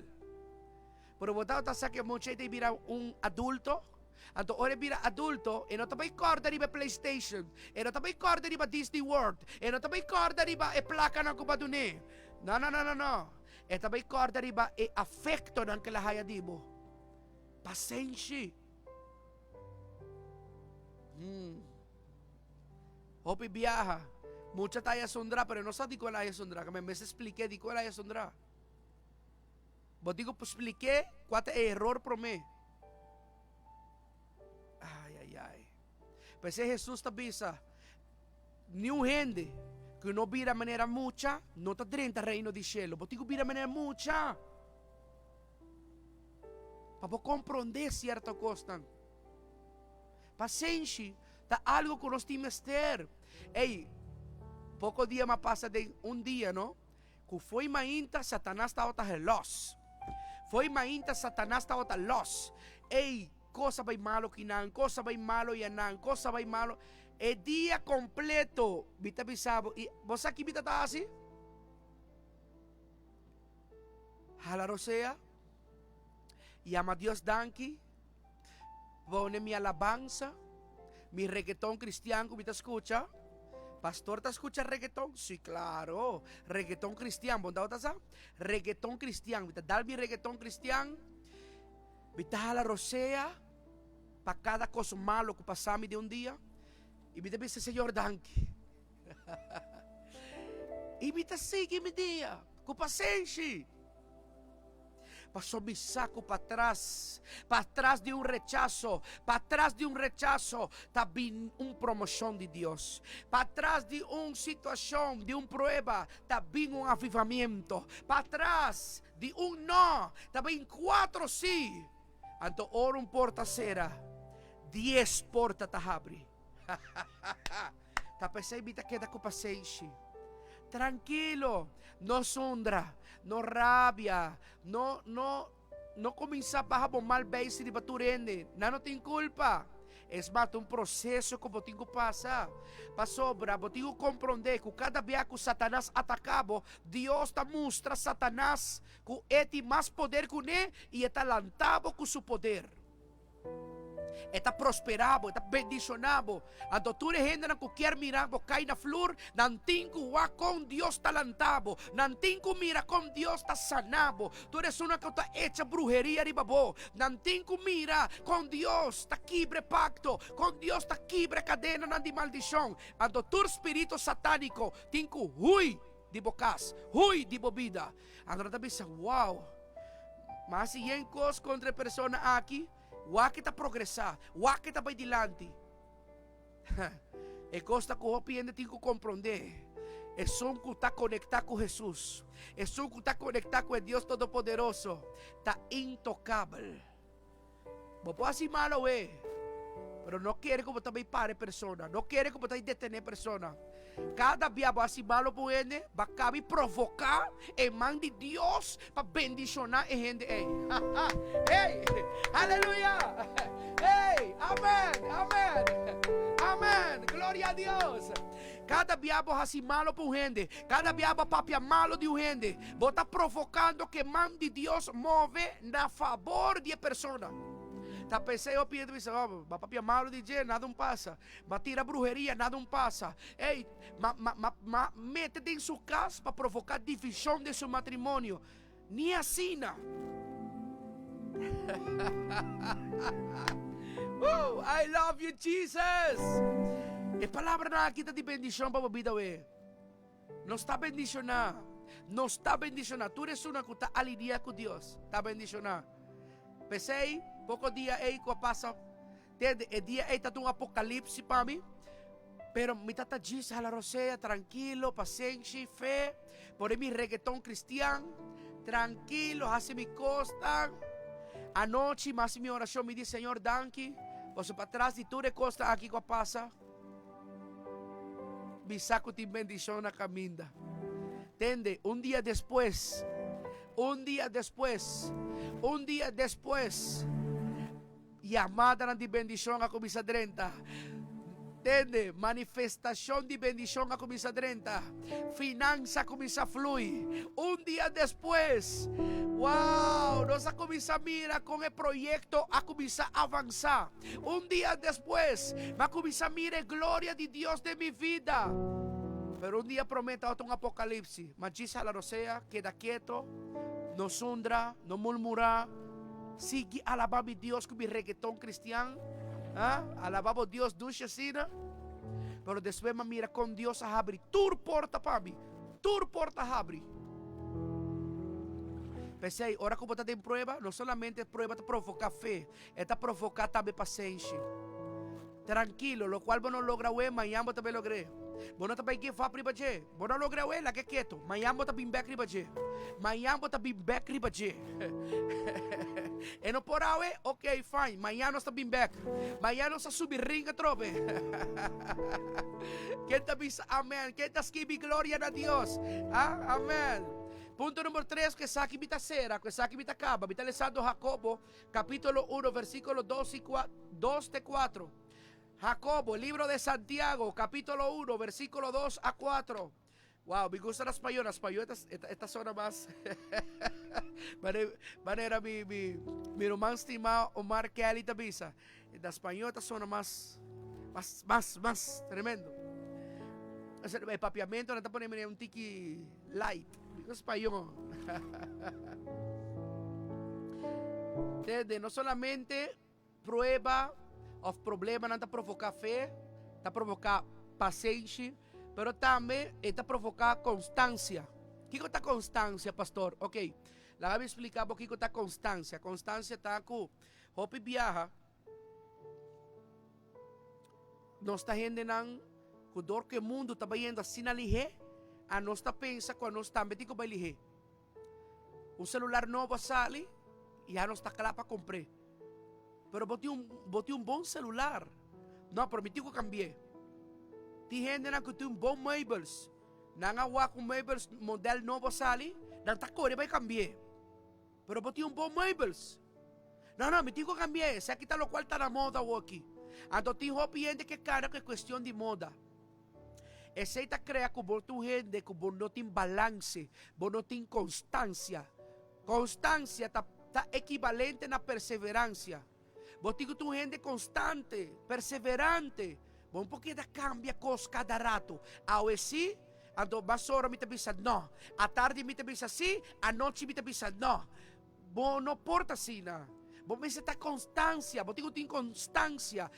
Speaker 1: Pero bo tabata sa ku e mucha ei ta bira un adulto? Anto ora e bira adulto, e no ta bai kòrda riba e PlayStation, e no ta bai kòrda riba Disney World, e no ta bai kòrda riba e plakanan ku bo a dun'é. No, no, no, no, no. E ta bai kòrda riba e afektonan ku el a haya di bo. Pasenshi. Hmm. Hopi biaha, mucha ta haya sondrá, pero e no sa dikon el a haya sondrá. Mi mester splik'é dikon el a haya sondrá. Bo tin ku splik'é kua ta e eror promé. Ai, ai, ai. P'esei Hesus ta bisa, Niun hende ku no bira manera mucha no ta drenta Reino di shelu. Bo tin ku bira manera mucha pa bo komprondé sierto kosnan. Pasenshi ta algu ku nos tin mester. Ey, poko dia m'a pasa den un dia, no? Ku fo'i mainta Satanas tabata helos. Fo'i mainta Satanas tabata los. Ey, kos a bai malo kinan, kos a bai malo yanan, kos a bai malo. E dia kompleto mi ta bisa bo, i bo sa ki mi ta ta hasi? Hala rosea, yama Dios danki, pone mi alabansa, mi reggaeton cristian ku mi ta skucha. Pastor ta skucha reggaeton? Si klaro, reggaeton cristian, bo tabata sa? Reggaeton cristian, mi ta dal mi reggaeton cristian, mi ta hala rosea pa kada kos malo ku pasa mi den un dia, i mi ta bisa Señor danki. I mi ta sigui mi dia ku pasenshi. Paso mi sa ku patras, patras di un rechaso, patras di un rechaso ta bin un promoshon di Dios. Patras di un situashon, di un prueba, ta bin un avivamiento. Patras di un no, ta bin kuatro si. Anto ora un porta sera, dies porta ta habri. Ta p'esei mi ta keda ku pasenshi. Trankilo, no zundra, no rabia, no, no, no kuminsá baha bo mal beis riba tur hende. Nan no tin kulpa. Es mas, ta un proseso ku bo tin ku pasa. Pasobra bo tin ku komprondé ku kada bia ku Satanas ataká bo, Dios ta mustra Satanas ku e tin mas poder kuné i e ta lanta bo ku su poder. E ta prosperá bo, e ta bendishoná bo. Anto tur e hendenan ku kier mira bo kai na flur, nan tin ku wak kon Dios ta lantá bo. Nan tin ku mira kon Dios ta saná bo. Tur esunnan ku ta echa bruheria riba bo, nan tin ku mira kon Dios ta kibra e pakto, kon Dios ta kibra e kadenanan di maldishon. Anto tur spiritu satániko tin ku hui di bo kas, hui di bo bida. Anto nan ta bisa, Wow! Mas si yen kos kontra e persona aki, wak e ta progresá, wak e ta bai dilanti. E kos ta ku hopi hende tin ku komprondé, esun ku ta konektá ku Hesus, esun ku ta konektá ku e Dios Todopoderoso, ta intokabel. Bo por hasi mal awe, pero no kere ku bo ta bai para e persona, no kere ku bo ta bai detené e persona. Kada bia bo hasi malo pa un hende, bo a kaba di provoká e man di Dios pa bendishoná e hende ei. Hey! Aleluya! Hey! Amen! Amen! Amen! Gloria a Dios! Kada bia bo hasi malo pa un hende, kada bia bo papia malo di un hende, bo ta provokando ku e man di Dios move na fabor di e persona. Ta p'esei hopi hende ta bisa, Oh, bo a papia malo di dje, nada un pasa. Bo a tira bruheria, nada un pasa. Ey, ma, ma, ma, ma mete den su kas pa provoká divishon den su matrimonio. Ni asina. Woo, I love you Jesus. E palabranan aki ta di bendishon pa bo bida awe. Nos ta bendishoná. Nos ta bendishoná. Tur esunnan ku ta alinia ku Dios ta bendishoná. P'esei, poko dia ei ku a pasa, tende, e dia ei ta un apokalipsi pa mi. Pero mi ta ta djis hala rosea, trankilo, pasenshi, fe, pone mi reggaeton cristian, trankilo, hasi mi kosnan. Anochi mi hasi mi orashon, mi di, Señor, danki, pasobra patras di tur e kosnan aki ku a pasa, mi sa ku tin bendishon na kaminda. Tende, un dia despues, un dia despues, un dia despues, yamadanan di bendishon a kuminsá drenta. Tende, manifestashon di bendishon a kuminsá drenta. Finansa a kuminsá flui. Un dia despues, wow, nos a kuminsá mira kon e proyekto a kuminsá avansá. Un dia despues, mi a kuminsá mira e gloria di Dios den mi vida. Pero un dia promé tabata un apokalipsis. Ma djis hala rosea, keda keto, no zundra, no murmurá, sigui alabá mi Dios ku mi regeton kristian. Ah, alabá bo Dios dushi asina. Pero despues mi a mira kon Dios a habri tur porta pa mi. Tur porta habri. P'esei, ora ku bo ta den prueba, no solamente prueba ta provoká fe, E ta provoká tambe pasenshi. Trankilo, lokual bo no logra awe, mañan bo ta bai logr'é. Bo no ta bai give up riba dje. Bo no logra awe, laga ketu. Mañan bo ta bin bèk riba dje. Mañan bo ta bin bèk riba dje. E no por awe? Ok, fine. Mañan nos ta bin bèk. Mañan nos ta subi ring atrobe. Ken ta bisa amen? Ken ta skibi gloria na Dios? Ah, amen. Punto number tres, ku esaki mi ta sera, ku esaki mi ta kaba. Mi ta lesando Jacobo Capítulo 1, versículo 2 y 4, 2 te 4. Jacobo, libro de Santiago, capítulo 1, versículo 2 a 4. Wow, me gusta la español. La español esta, esta, esta zona más. Manera mi, mi, mi ruman estimado Omar Kelly ta bisa. La español esta zona más, más, más, más tremendo. El papiamento no está poniendo un tiki light. Digo español. Tende, no solamente prueba of problema ta provoca fe, ta provoca paciencia, pero tambe ta provoca constancia. Kiko ta constancia, pastor? Ok, laga mi explica bo kiko ta constancia. Constancia ta ku hopi biaha Nos ta hendenan ku dor ku e mundu ta bayendo asina lihé, anos ta pensa ku anos tambe tin ku bai lihé. Un selular nobo a sali i anos ta kla pa kumpr'é. Pero bo tin un bo tin un bon selular. No, pero mi tin ku kambi'é. Tin hendenan ku tin un bon meubels. Nan a wak un meubels modèl nobo a sali, nan ta kore bai kambi'é. Pero bo tin un bon meubels. No, no, mi tin ku kambi'é. Esaki ta lokual ta na moda awoki. Anto tin hopi hende ke kana ku e kuestion di moda. Esei ta krea ku bo ta un hende ku bo no tin balanse, bo no tin konstansia. Konstansia ta ta ekibalente na perseveransia. Bo tin ku ta un hende konstante, perseverante. Bo no por keda kambia kos kada ratu. Awe si, anto masora mi ta bisa no. Atardi mi ta bisa si, anochi mi ta bisa no. Bo no por ta asina. Bo mester ta konstansia. Bo tin ku tin konstansia,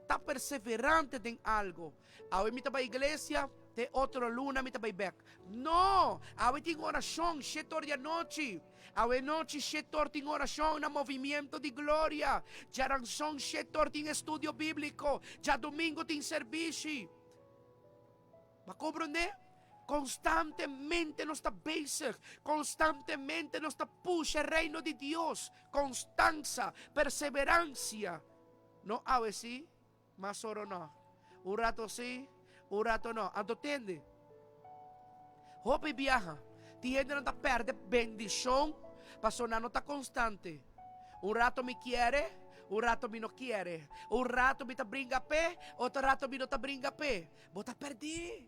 Speaker 1: ta perseverante den algu. Awe mi ta bai iglesia, te otro luna mi ta bai bek. No! Awe tin orashon shete or di anochi. Awe nochi shete or tin orashon na Movimiento di Gloria. Djaranson shete or tin estudio bíbliko. Djadumingu tin serbishi. Bo a komprondé? Konstantemente nos ta bezig. Konstantemente nos ta pusha e Reino di Dios. Konstansa, perseveransia. No awe sí, Mas oro no. Un rato si, un rato no. Anto tende, hopi biaha tin hendenan ta perde bendishon pasobra nan no ta konstante. Un rato mi kiere, un rato mi no kiere. Un rato mi ta bringa p'e, otro rato mi no ta bringa p'e. Bo ta perdí.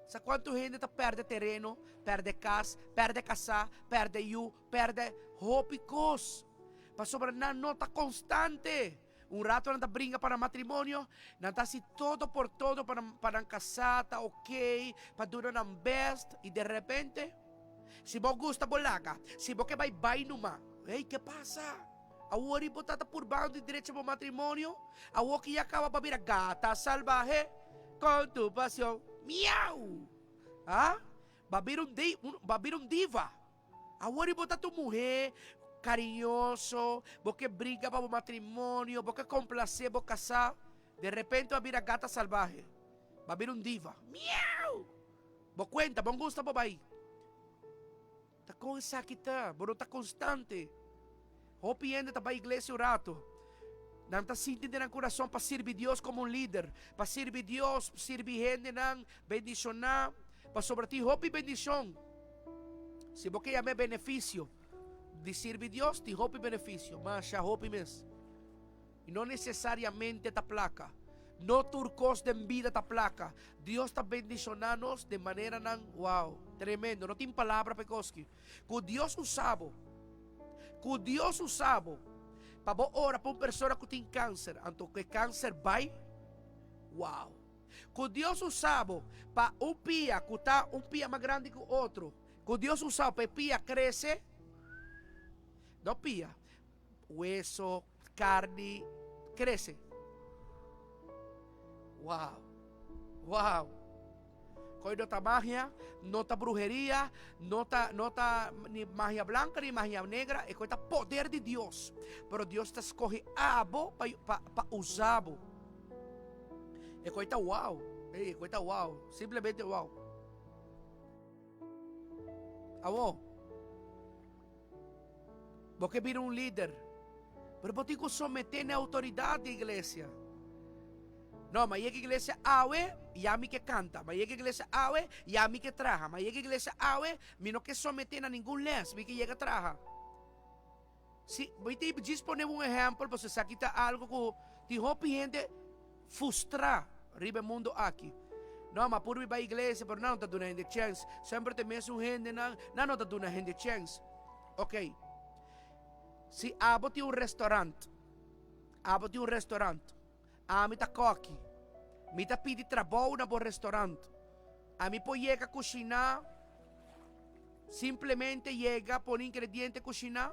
Speaker 1: Sa kuantu hende ta pèrdè tereno, pèrdè kas, pèrdè kasá, pèrdè yu, pèrdè hopi kos? Pasobra nan no ta konstante. Un rato nan ta bringa pa nan matrimonio, nan ta hasi todo por todo pa nan pa nan kasá ta okey, pa duna nan bèst, i derepente, si bo gusta bo laga, si bo ke bai bai numa. Ey, ke pasa? Awor i bo ta ta purbando di drecha bo matrimonio? Awor ki ya kaba pa bira gata salbahe con tu pasion. Miau! Ha? Ba bira un di, un, ba bira un diva. Awor i bo ta tu muhe cariñoso, bo ke briga pa bo matrimonio, bo ke complace bo casá. De repente ba bira gata salbahe. Ba bira un diva. Miau! Bo cuenta, bon gusta bo bai. Ta kon esaki ta? Bo no ta konstante. Hopi hende ta bai iglesia un ratu. Nan ta sinti den nan kurason pa sirbi Dios komo un lider, pa sirbi Dios, sirbi hendenan, bendishoná. Pasobra tin hopi bendishon. Si bo ke yam'é benefisio di sirbi Dios, tin hopi benefisio, masha hopi mes. I no nesesariamente ta plaka. No tur kos den bida ta plaka. Dios ta bendishoná nos den maneranan, wow, tremendo. No tin palabra pa e kos ki. Ku Dios usa bo, ku Dios usa bo pa bo ora pa un persona ku tin kanser, anto ku e kanser bai, wow. Ku Dios usa bo pa un pia ku ta un pia mas grandi ku otro, ku Dios usa bo pa e pia krese, no pia, weso, karni, krese. Wow! Wow! Koe no ta magia, no ta bruheria, no ta, no ta ni magia blanca ni magia negra, e koe ta poder di Dios. Pero Dios ta skohe abo pa, pa, pa usa bo. E koe ta wow. Ey, e koe ta wow. Simplemente wow. Awo. Bo ke bira un lider, pero bo tin ku someté na e outoridat di iglesia. No, ma yega iglesia awe, ya mi ke kanta. Ma yega iglesia awe, ya mi ke traha. Ma yega iglesia awe, mi no ke someté na ningun les, mi ke yega traha. Si, mi ta djis pone un ehèmpel, pasobra esaki ta algu ku tin hopi hende fustrá riba e mundu aki. No, ma puru mi bai iglesia, pero nan no ta duna hende chèns. Semper ta e mesun hendenan, nan no ta duna hende chèns. Ok, si abo tin un restaurant, abo tin un restaurant, ami ta kòki, mi ta pidi trabou na bo restaurant, ami por yega kushiná, simplemente yega pone ingrediente kushiná?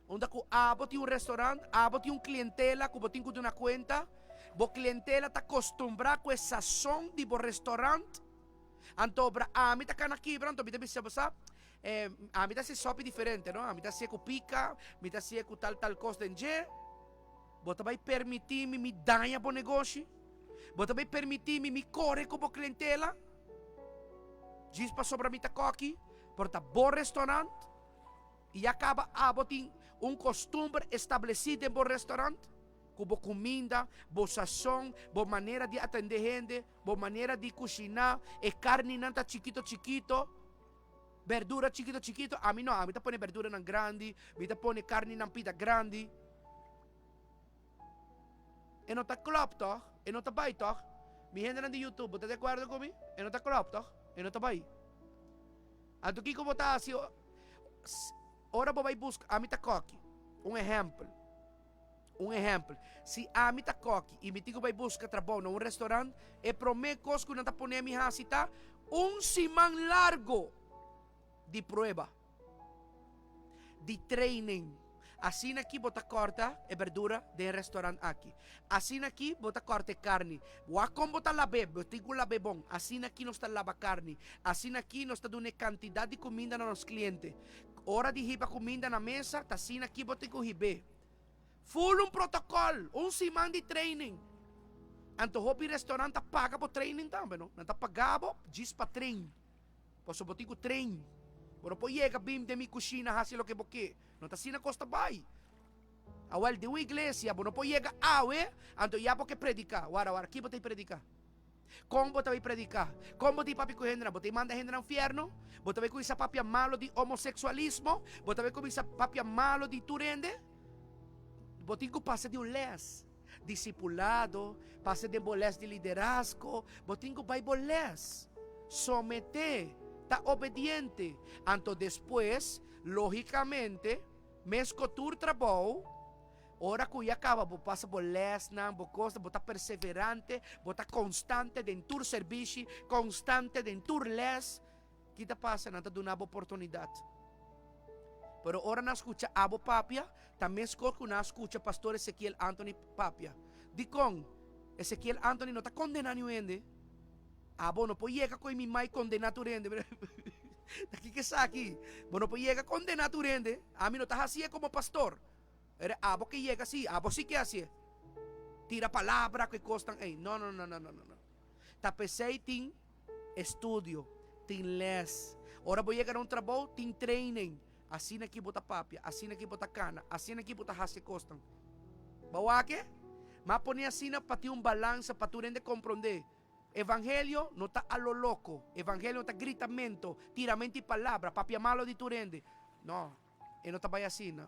Speaker 1: Unda ku abo tin un restaurant, abo tin un klientela ku bo tin ku duna kuenta. Bo klientela ta kostumbrá ku e sason di bo restaurant. Anto obra ami ta kana kibra, anto mi ta bisa bo sa, ami ta hasi sopi diferente, no? Ami ta hasié ku pika, mi ta hasié ku tal tal kos den dje. Bo ta bai permití mi mi daña bo negoshi? Bo ta bai permití mi mi kore ku bo klientela? Djis pasobra mi ta kòki, pero ta bo restaurant. I ya kaba abo tin un kostumber establesí den bo restaurant, ku bo kuminda, bo sason, bo manera di atendé hende, bo manera di kushiná, e karninan ta chikito chikito, berdura chikito chikito, ami no, ami ta pone berduranan grandi, mi ta pone karninan pida grandi. E no ta klòp tòg? E no ta bai tòg? Mi hendenan di YouTube, bo ta di akuerdo ku mi? E no ta klòp tòg? E no ta bai. Anto kiko bo ta hasi ora bo bai buska? Ami ta kòki. Un ehèmpel. Un ehèmpel. Si ami ta kòki i mi tin ku bai buska trabou na un restorant, e promé kos ku nan ta pone mi hasi ta un siman largo di prueba. Di training. Asina ki bo ta kòrta e berdura den e restaurant aki. Asina ki bo ta kòrta e karni. Wak kon bo ta lab'é, bo tin ku lab'é bon. Asina ki nos ta laba karni. Asina ki nos ta duna e kantidat di kuminda na nos kliente. Ora di hiba kuminda na mesa, ta asina ki bo tin ku hib'é. Ful un protokòl, un siman di training. Anto hopi restaurant ta paga bo training tambe, no? Nan ta paga bo djis pa train. Pasobra bo tin ku train. Bo no por yega bim den mi kushina hasi loke bo ke. No ta asina kos ta bai. Awel, den un iglesia bo no por yega awe, anto ya bo ke prediká. Wara, wara, ki bo ta prediká? Kon bo ta bai prediká? Kon bo ta papia ku hendenan? Bo ta manda hendenan fièrnu? Bo ta bai kuminsá papia malu di homoseksualismo? Bo ta bai kuminsá papia malu di tur hende? Bo tin ku pasa di un lès. Disipulado, pasa den bo lès di liderazgo, bo tin ku bai bo lès. Someté, ta obediente. Anto despues, lógikamente, mes ku tur trabou, ora ku ya kaba bo pasa bo lèsnan, bo kosnan, bo ta perseverante, bo ta konstante den tur serbishi, konstante den tur lès, Ki ta pasa? Nan ta duna bo oportunidat. Pero ora nan skucha abo papia, ta meskos ku nan a skucha Pastor Ezekiel Anthony papia. Dikon? Ezekiel Anthony no ta kondená niun hende. Abo no por yega ku e mi mai kondená tur hende. Ta kiko esaki? Bo no por yega kondená tur hende. Ami no ta hasié komo pastor. Pero abo ke yega si, abo si ke hasié. Tira palabra ku e kosnan ei. No, no, no, no, no, no. Ta p'esei tin estudio, tin les. Ora bo yega na un trabou, tin training. Asina ki bo ta papia, asina ki bo ta kana, asina ki bo ta hasi e kosnan. Bo wak e? M'a pone asina pa tin un balansa pa tur hende komprondé. Evangelio no ta a lo loco. Evangelio no ta gritamento, tiramento di palabra, papia malo di tur hende. No, e no ta bai asina.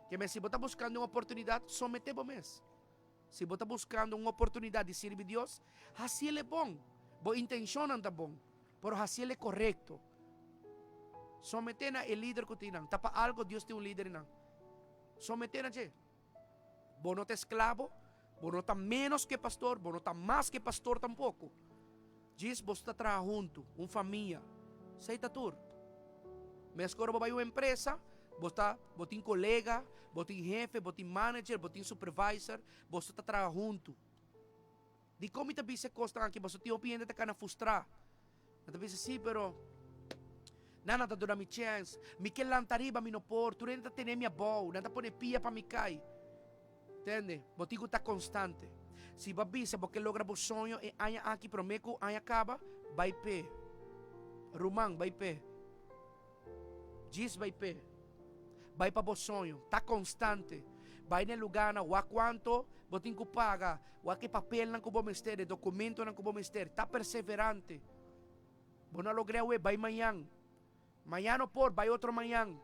Speaker 1: Ke men si bo ta buscando un oportunidad, somete bo mes. Si bo ta buscando un oportunidad di sirbi Dios, haciele bon. Bo intencionnan ta bon, pero haciele corecto. Somete na e lider cu tin nan. Ta pa algo Dios tin un lider nan. Somete na dje. Bo no ta esclavo, bo no ta menos cu e pastor, bo no ta mas cu e pastor tampoco. Djis boso ta traha huntu, un famia. Esei ta tur. Meskor ora bo bai un empresa, bo ta, bo tin kolega, bo tin hefe, bo tin manager, bo tin supervisor, boso ta traha huntu. Dikon mi ta bisa e kosnan aki? Pasobra tin hopi hende ta kana frustrá. Nan ta bisa, Sí, pero nan a ta duna mi chèns. Mi ke lanta riba, mi no por. Tur hende ta tene mi abou. Nan ta pone pia pa mi kai. Tende, bo tin ku ta konstante. Si bo a bisa bo ke logra bo soño e aña aki promé ku aña kaba, bai p'e. Ruman, bai p'e. Djis bai p'e. Bai pa bo soño. Ta konstante. Bai na e lugánan, wak kuantu bo tin ku paga, wak e papelnan ku bo mester, e dokumentonan ku bo mester. Ta perseverante. Bo no a logr'é awe, bai mañan. Mañan no por, bai otro mañan.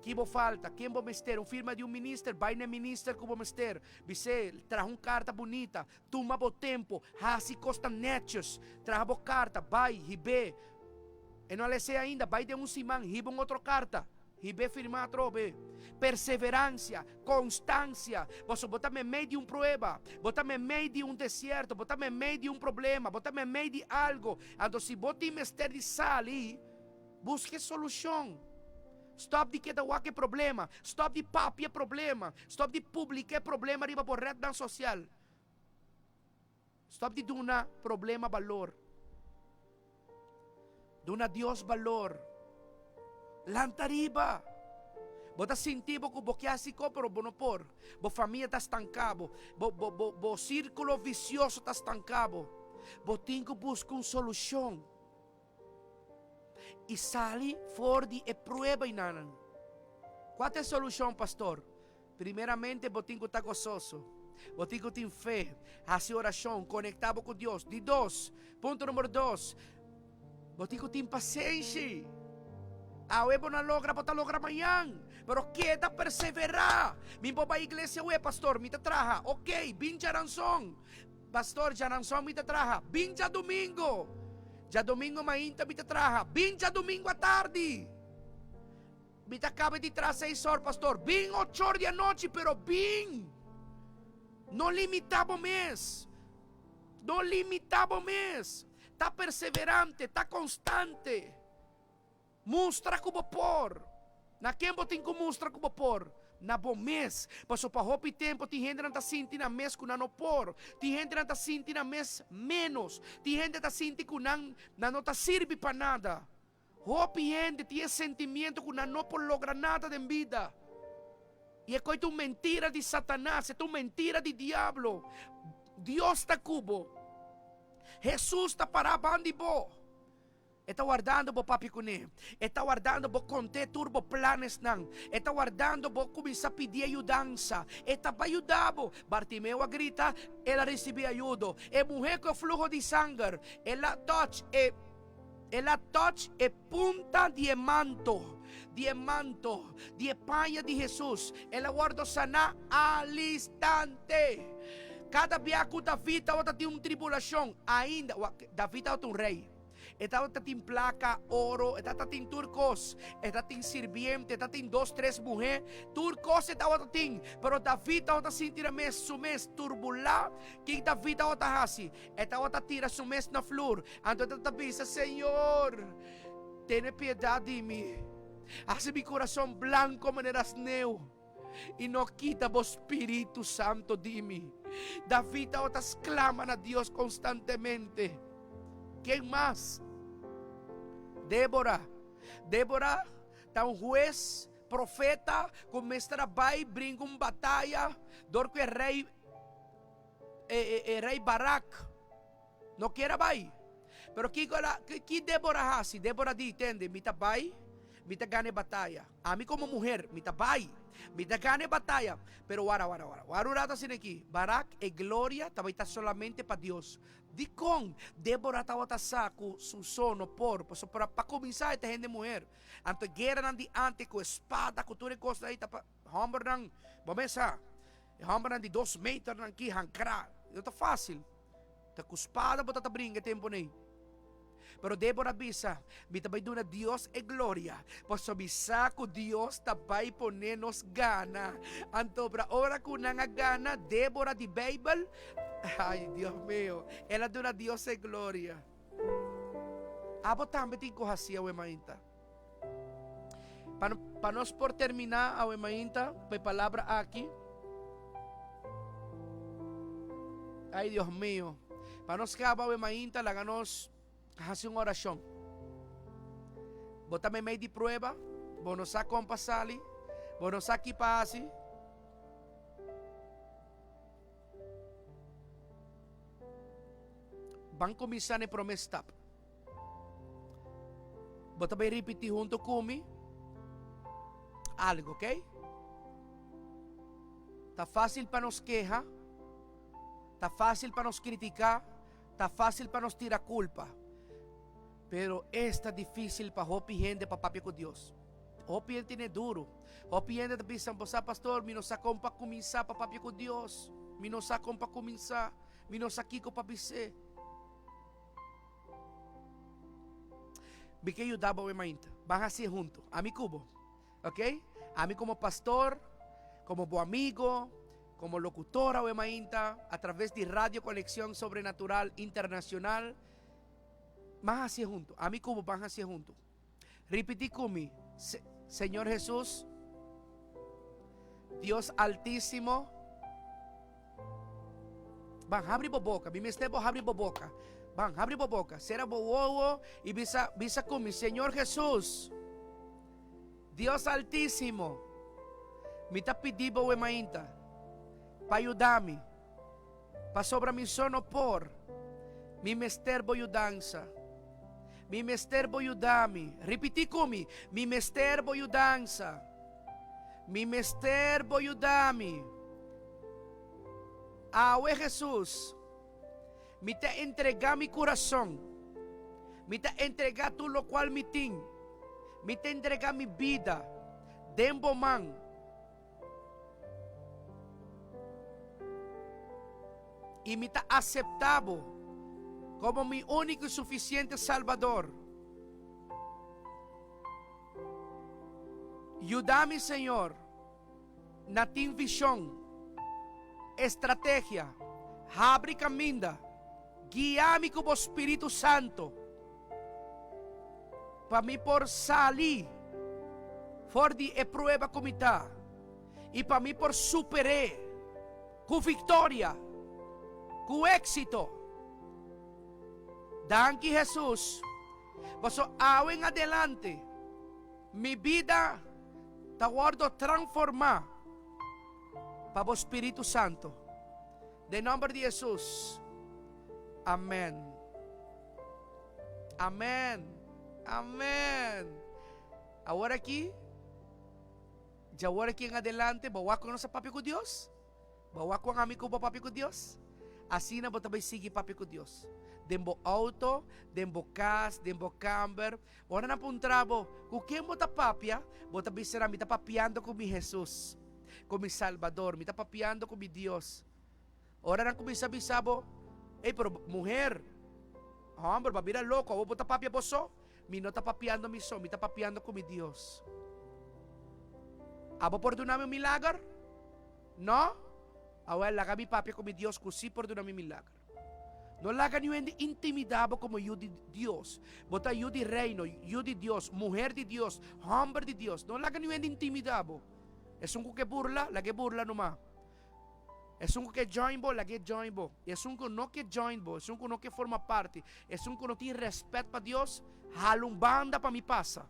Speaker 1: Ki bo falta? Ken bo mester? Un firma di un minister? Bai na e minister ku bo mester. Bis'é, traha un karta bunita. Tuma bo tempu. Hasi kosnan nètjes. Traha bo karta, bai, hib'é. E no a les'é ainda, bai den un siman, hiba un otro karta. Hib'é firmá atrobe. Perseveransia, konstansia. Pasobra bo ta meimei di un prueba, bo ta meimei di un desierto, bo ta meimei di un problema, bo ta meimei di algo. Anto si bo tin mester di sali, buska e solushon. Stòp di keda wak e problema, stòp di papia e problema, stòp di publiká e problema riba bo retnan sosial. Stòp di duna problema balor. Duna Dios balor. Lanta riba. Bo ta sinti bo ku bo ke hasi ko pero bo no por. Bo famia ta stanká bo. Bo, bo, bo, bo sírkulo visioso ta stanká bo. Bo tin ku buska un solushon i sali for di e prueba einanan. Kua ta e solushon, pastor? Primeramente bo tin ku ta gososo. Bo tin ku tin fe, hasi orashon, konektá bo ku Dios. Di dos, punto numero dos, bo tin ku tin pasenshi. Awe bo no a logra, bo ta logra mañan. Pero keda perseverá. Mi bo bai iglesia awe, pastor, mi ta traha. Ok, bin djaranson. Pastor, djaranson mi ta traha. Bin djadumingo. Djadumingo mainta mi ta traha. Bin djadumingo atardi. Mi ta kaba di traha seis or, pastor. Bin ochor di anochi, pero bin! No limitá bo mes. No limitá bo mes. Ta perseverante, ta konstante. Mustra ku bo por. Na ken bo tin ku mustra ku bo por? Na bo mes. Pasobra pa hopi tempu tin hendenan ta sinti nan mes ku nan no por. Tin hendenan ta sinti nan mes ménos. Tin hende ta sinti ku nan nan no ta sirbi pa nada. Hopi hende tin e sentimiento ku nan no por logra nada den bida. I e koi ta un mentira di Satanas, e ta un mentira di diablo. Dios ta ku bo. Hesus ta pará ban di bo. E ta wardando bo papia kuné. E ta wardando bo kont'é tur bo planesnan. E ta wardando bo kuminsá pidié yudansa. E ta bai yuda bo. Bartimeo a grita, el a risibí ayudo. E muhé ku e fluho di sanger, el a touch e. El a touch e punta di e manto, di e manto, di e paña di Hesus. El a wordo saná al instante. Kada bia ku David tabata tin un tribulashon, ainda, wak, David tabata un rei. E tabata tin plaka, oro, e tabata tin tur kos. E tabata tin sirbiente, e tabata tin dos, tres muhé. Tur kos e tabata tin. Pero David tabata sinti na mes, su mes turbulá. Kiko David tabata hasi? E tabata tira su mes na flur. Anto e tabata bisa, Señor, tene piedat di mi. Hasi mi kurason blanko manera sneu, i no kita bo spiritu santo di mi. David tabata sklama na Dios konstantemente. Ken mas? Débora. Débora ta un hues, profeta, ku mester a bai bringa un bataya dor ku e rei E, e, e rei Barak no kier a bai. Pero kiko el a, ki Débora hasi? Débora di, Tende, mi ta bai, Mi ta gana e bataya. Ami komo muher, mi ta bai. Mi ta gana e bataya. Pero wara, wara, wara. Wara un rato asina aki. Barak, e gloria ta bai ta solamente pa Dios. Dikon Débora tabata sa ku su so no por? Pasobra pa kuminsá e ta hende muher. Anto e gueranan di ántes ku e spada, ku tur e kosnan ei ta pa hòmbernan. Bo mes sa, e hòmbernan di dos meternan ki hankrá. No ta fásil. Ta ku spada bo ta ta bringa e tempunan ei. Pero Débora a bisa, Mi ta bai duna Dios e gloria, pasobra mi sa ku Dios ta bai pone nos gana. Anto pra ora ku nan a gana, Débora di Beibel, ay, Dios mio, el a duna Dios e gloria. Abo tambe tin ku hasi awe mainta. Pa, pa nos por terminá awe mainta pa e palabra aki. Ay, Dios mio. Pa nos kaba awe mainta, laga nos hasi un orashon. Bo ta meimei di prueba, bo no sa kon pa sali, bo no sa ki pa hasi. Ban kuminsá na e promé stap. Bo ta bai ripití hunto ku mi algu, ok? Ta fásil pa nos keha, ta fásil pa nos kritiká, ta fásil pa nos tira kulpa. Pero esta difísil pa hopi hende pa papia ku Dios. Hopi hende tene duru. Hopi hende ta bisa, bo sa pastor, mi no sa kon pa kuminsá pa papia ku Dios. Mi no sa kon pa kuminsá. Mi no sa kiko pa bis'é. Mi ke yuda bo awe mainta. Ban hasié hunto. Ami ku bo. Ok? Ami komo pastor, komo bo amigo, komo lokutor awe mainta, a traves di Radio Conexión Sobrenatural Internacional. Ban hasié hunto. Ami ku bo ban hasié hunto. Ripití ku mi, Señor Hesus, Dios Altísimo. Ban, habri bo boka. Mi mester bo habri bo boka. Ban, habri bo boka. Sera bo wowo i bisa, bisa ku mi, Señor Hesus, Dios Altísimo, mi ta pidi bo we mainta pa yuda mi. Pasobra mi so no por. Mi mester bo yudansa. Mi mester bo yuda mi. Ripití ku mi, Mi mester bo yudansa. Mi mester bo yuda mi. Awe Hesus, mi ta entregá mi kurason. Mi ta entregá tur lokual mi tin. Mi ta entregá mi bida den bo man. I mi ta aseptá bo komo mi úniko i sufisiente Salbador. Yuda mi, Señor, na tin vishon, estrategia, habri kaminda, guia mi ku bo Spiritu Santo. Pa mi por sali for di e prueba ku mi ta i pa mi por super'é ku viktoria, ku éksito. Danki Hesus, paso awe en adelante mi bida ta wòrdu transformá pa bo Spiritu Santu. Den nòmber di Hesus, amèn. Amèn! Amèn! Awor aki, djawor aki en adelante, bo wak ku nos a papia ku Dios? Bo wak ku ami ku bo papia ku Dios? Asina bo ta bai sigui papia ku Dios. Den bo outo, den bo kas, den bo kamber. Ora nan puntra bo, ku ken bo ta papia? Bo ta bisa nan, mi ta papiando ku mi Hesus, ku mi Salbador, mi ta papiando ku mi Dios. Ora nan kuminsá bisa bo, Ey, pero muher, homber, bo a bira loko, awor bo ta papia bo so? Mi no ta papiando mi so, mi ta papiando ku mi Dios. Abo por duna mi un milager? No? Awel, laga mi papia ku mi Dios ku sí por duna mi milager. No laga niun hende intimidá bo komo yu di Dios. Bo ta yu di Reino, yu di Dios, muher di Dios, homber di Dios. No laga niun hende intimidá bo. Esun ku ke burla, lag'é burla numa. Esun ku ke join bo, lag'é join bo. I esun ku no ke join bo, esun ku no ke forma parti, esun ku no tin rèspèt pa Dios, hala un banda pa mi pasa.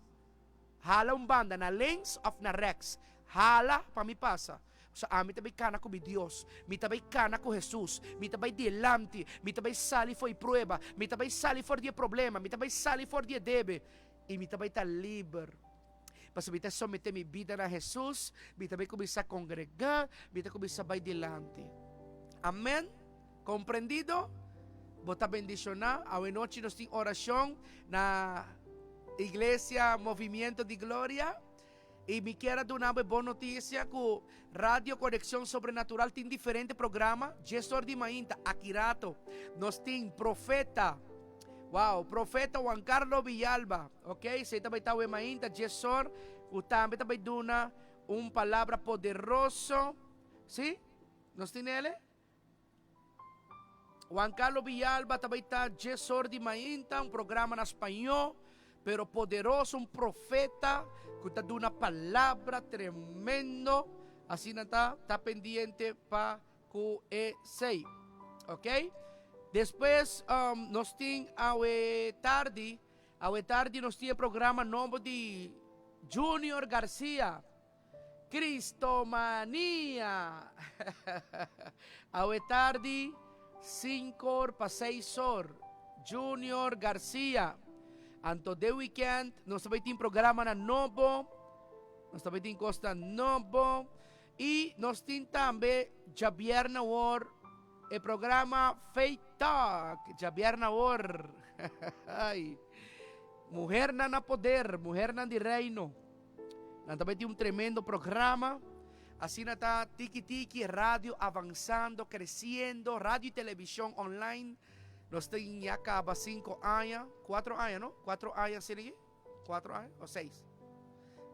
Speaker 1: Hala un banda, na links òf na rèks. Hala pa mi pasa. Pasobra ami ta bai kana ku mi Dios. Mi ta bai kana ku Hesus. Mi ta bai dilanti. Mi ta bai sali for e prueba. Mi ta bai sali for di e problema. Mi ta bai sali for di e debe. I mi ta bai ta liber. Pasobra mi ta someté mi bida na Hesus, mi ta bai kuminsá kongregá, mi ta kuminsá bai dilanti. Amèn? Komprendido? Bo ta bendishoná. Awenochi nos tin orashon na Iglesia Movimiento di Gloria. I mi kier a duna bo e bon notisia ku Radio Conexión Sobrenatural tin diferente programa. Djes or di mainta, aki rato, nos tin Profeta, wow, Profeta Juan Carlos Villalba, ok, esei ta bai ta awe mainta djes or, ku tambe ta bai duna un palabra poderoso, si? Nos tin ele? Juan Carlos Villalba ta bai ta djes or di mainta, un programa na spañó, pero poderoso, un profeta ku ta duna palabra tremendo. Asina ta, ta pendiente pa ku esei. Ok? Despues um, nos tin awe tardi, awe tardi nos tin e programa nobo di Junior Garcia. Cristomania! Awe tardi, sinkor pa seis or, Junior Garcia. Anto de weekend nos ta bai tin programanan nobo, nos ta bai tin kosnan nobo i nos tin tambe djabièrnè awor e programa Faith Talk, djabièrnè awor. Muhernan na poder, muhernan di reino. Nan ta bai tin un tremendo programa. Asina ta tiki tiki radio avansando, creciendo, radio y television online. Nos tin ya caba cinco aña, cuatro aña no? Cuatro aña asina aquí? Cuatro aña o seis?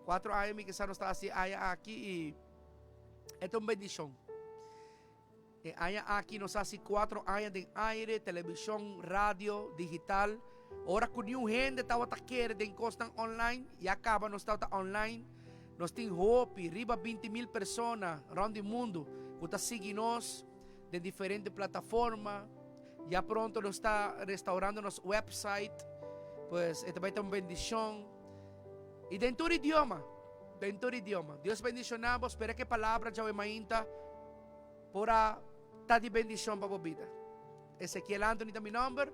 Speaker 1: Cuatro aña mi kisa nos ta hasi aña aki y e ta un bendicion. E aña aki nos hasi cuatro aña den aire, television, radio, digital. Ora cu niun hende tawata kere den cosnan online, ya caba nos tawata online. Nos tin hopi, riba 20.000 persona rond di mundo cu ta sigui nos den diferente plataforma. Ya pronto nos ta restaurando nos website, pues e ta bay ta un bendicion. Y den tur idioma, den tur idioma. Dios bendiciona bo, spera cu e palabra djawe mainta Por a ta di bendicion pa bo bida. Ezequiel Anthony ta mi nomber.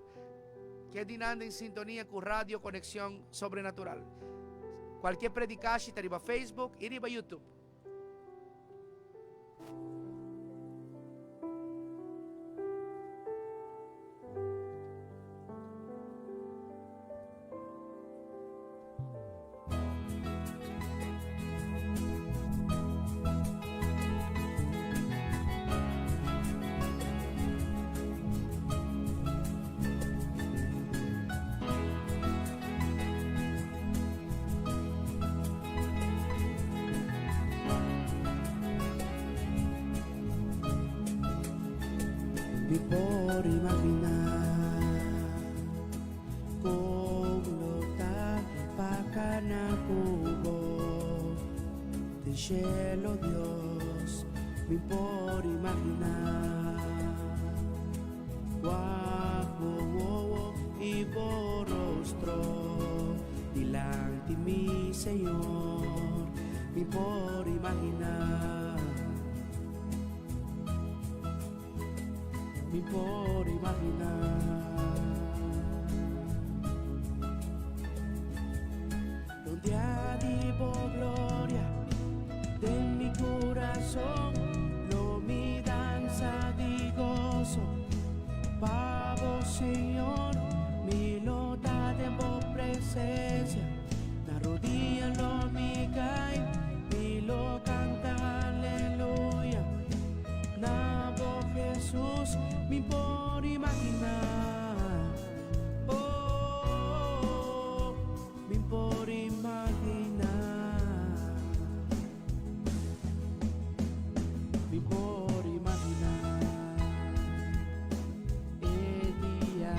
Speaker 1: Kedi nan den sintonia cu Radio Conexion Sobrenatural. Cualkier predicashi ta riba Facebook y riba YouTube.
Speaker 2: Mi por imaginá. Kon lo ta pa kana ku bo den shelo, Dios? Mi por imaginá. Wak bo wowo i bo rostro dilanti mi, Señor. Mi por imaginá. Mi por imaginá. Rodeá di bo gloria den mi corazón, lo mi danza di gozo pa bo, Señor. Mi lo ta den bo presencia, na rodia lo mi cai, mi lo canta aleluya. Na bo Jesus mi por imaginá. Oh, mi por imaginá. Mi por imaginá e dia.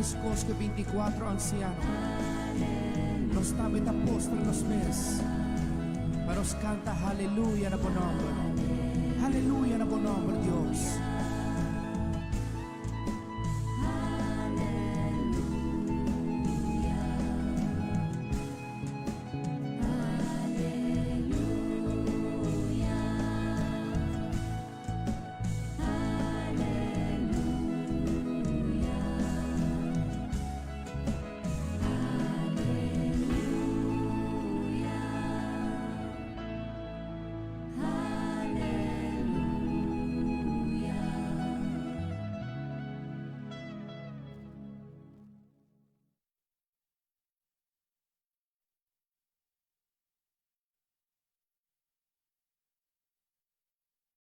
Speaker 2: Meskos ku e bintikuatro ansiano, nos tambe ta postra nos mes pa nos kanta haleluya na bo nòmber. Haleluya na bo nòmber, Dios.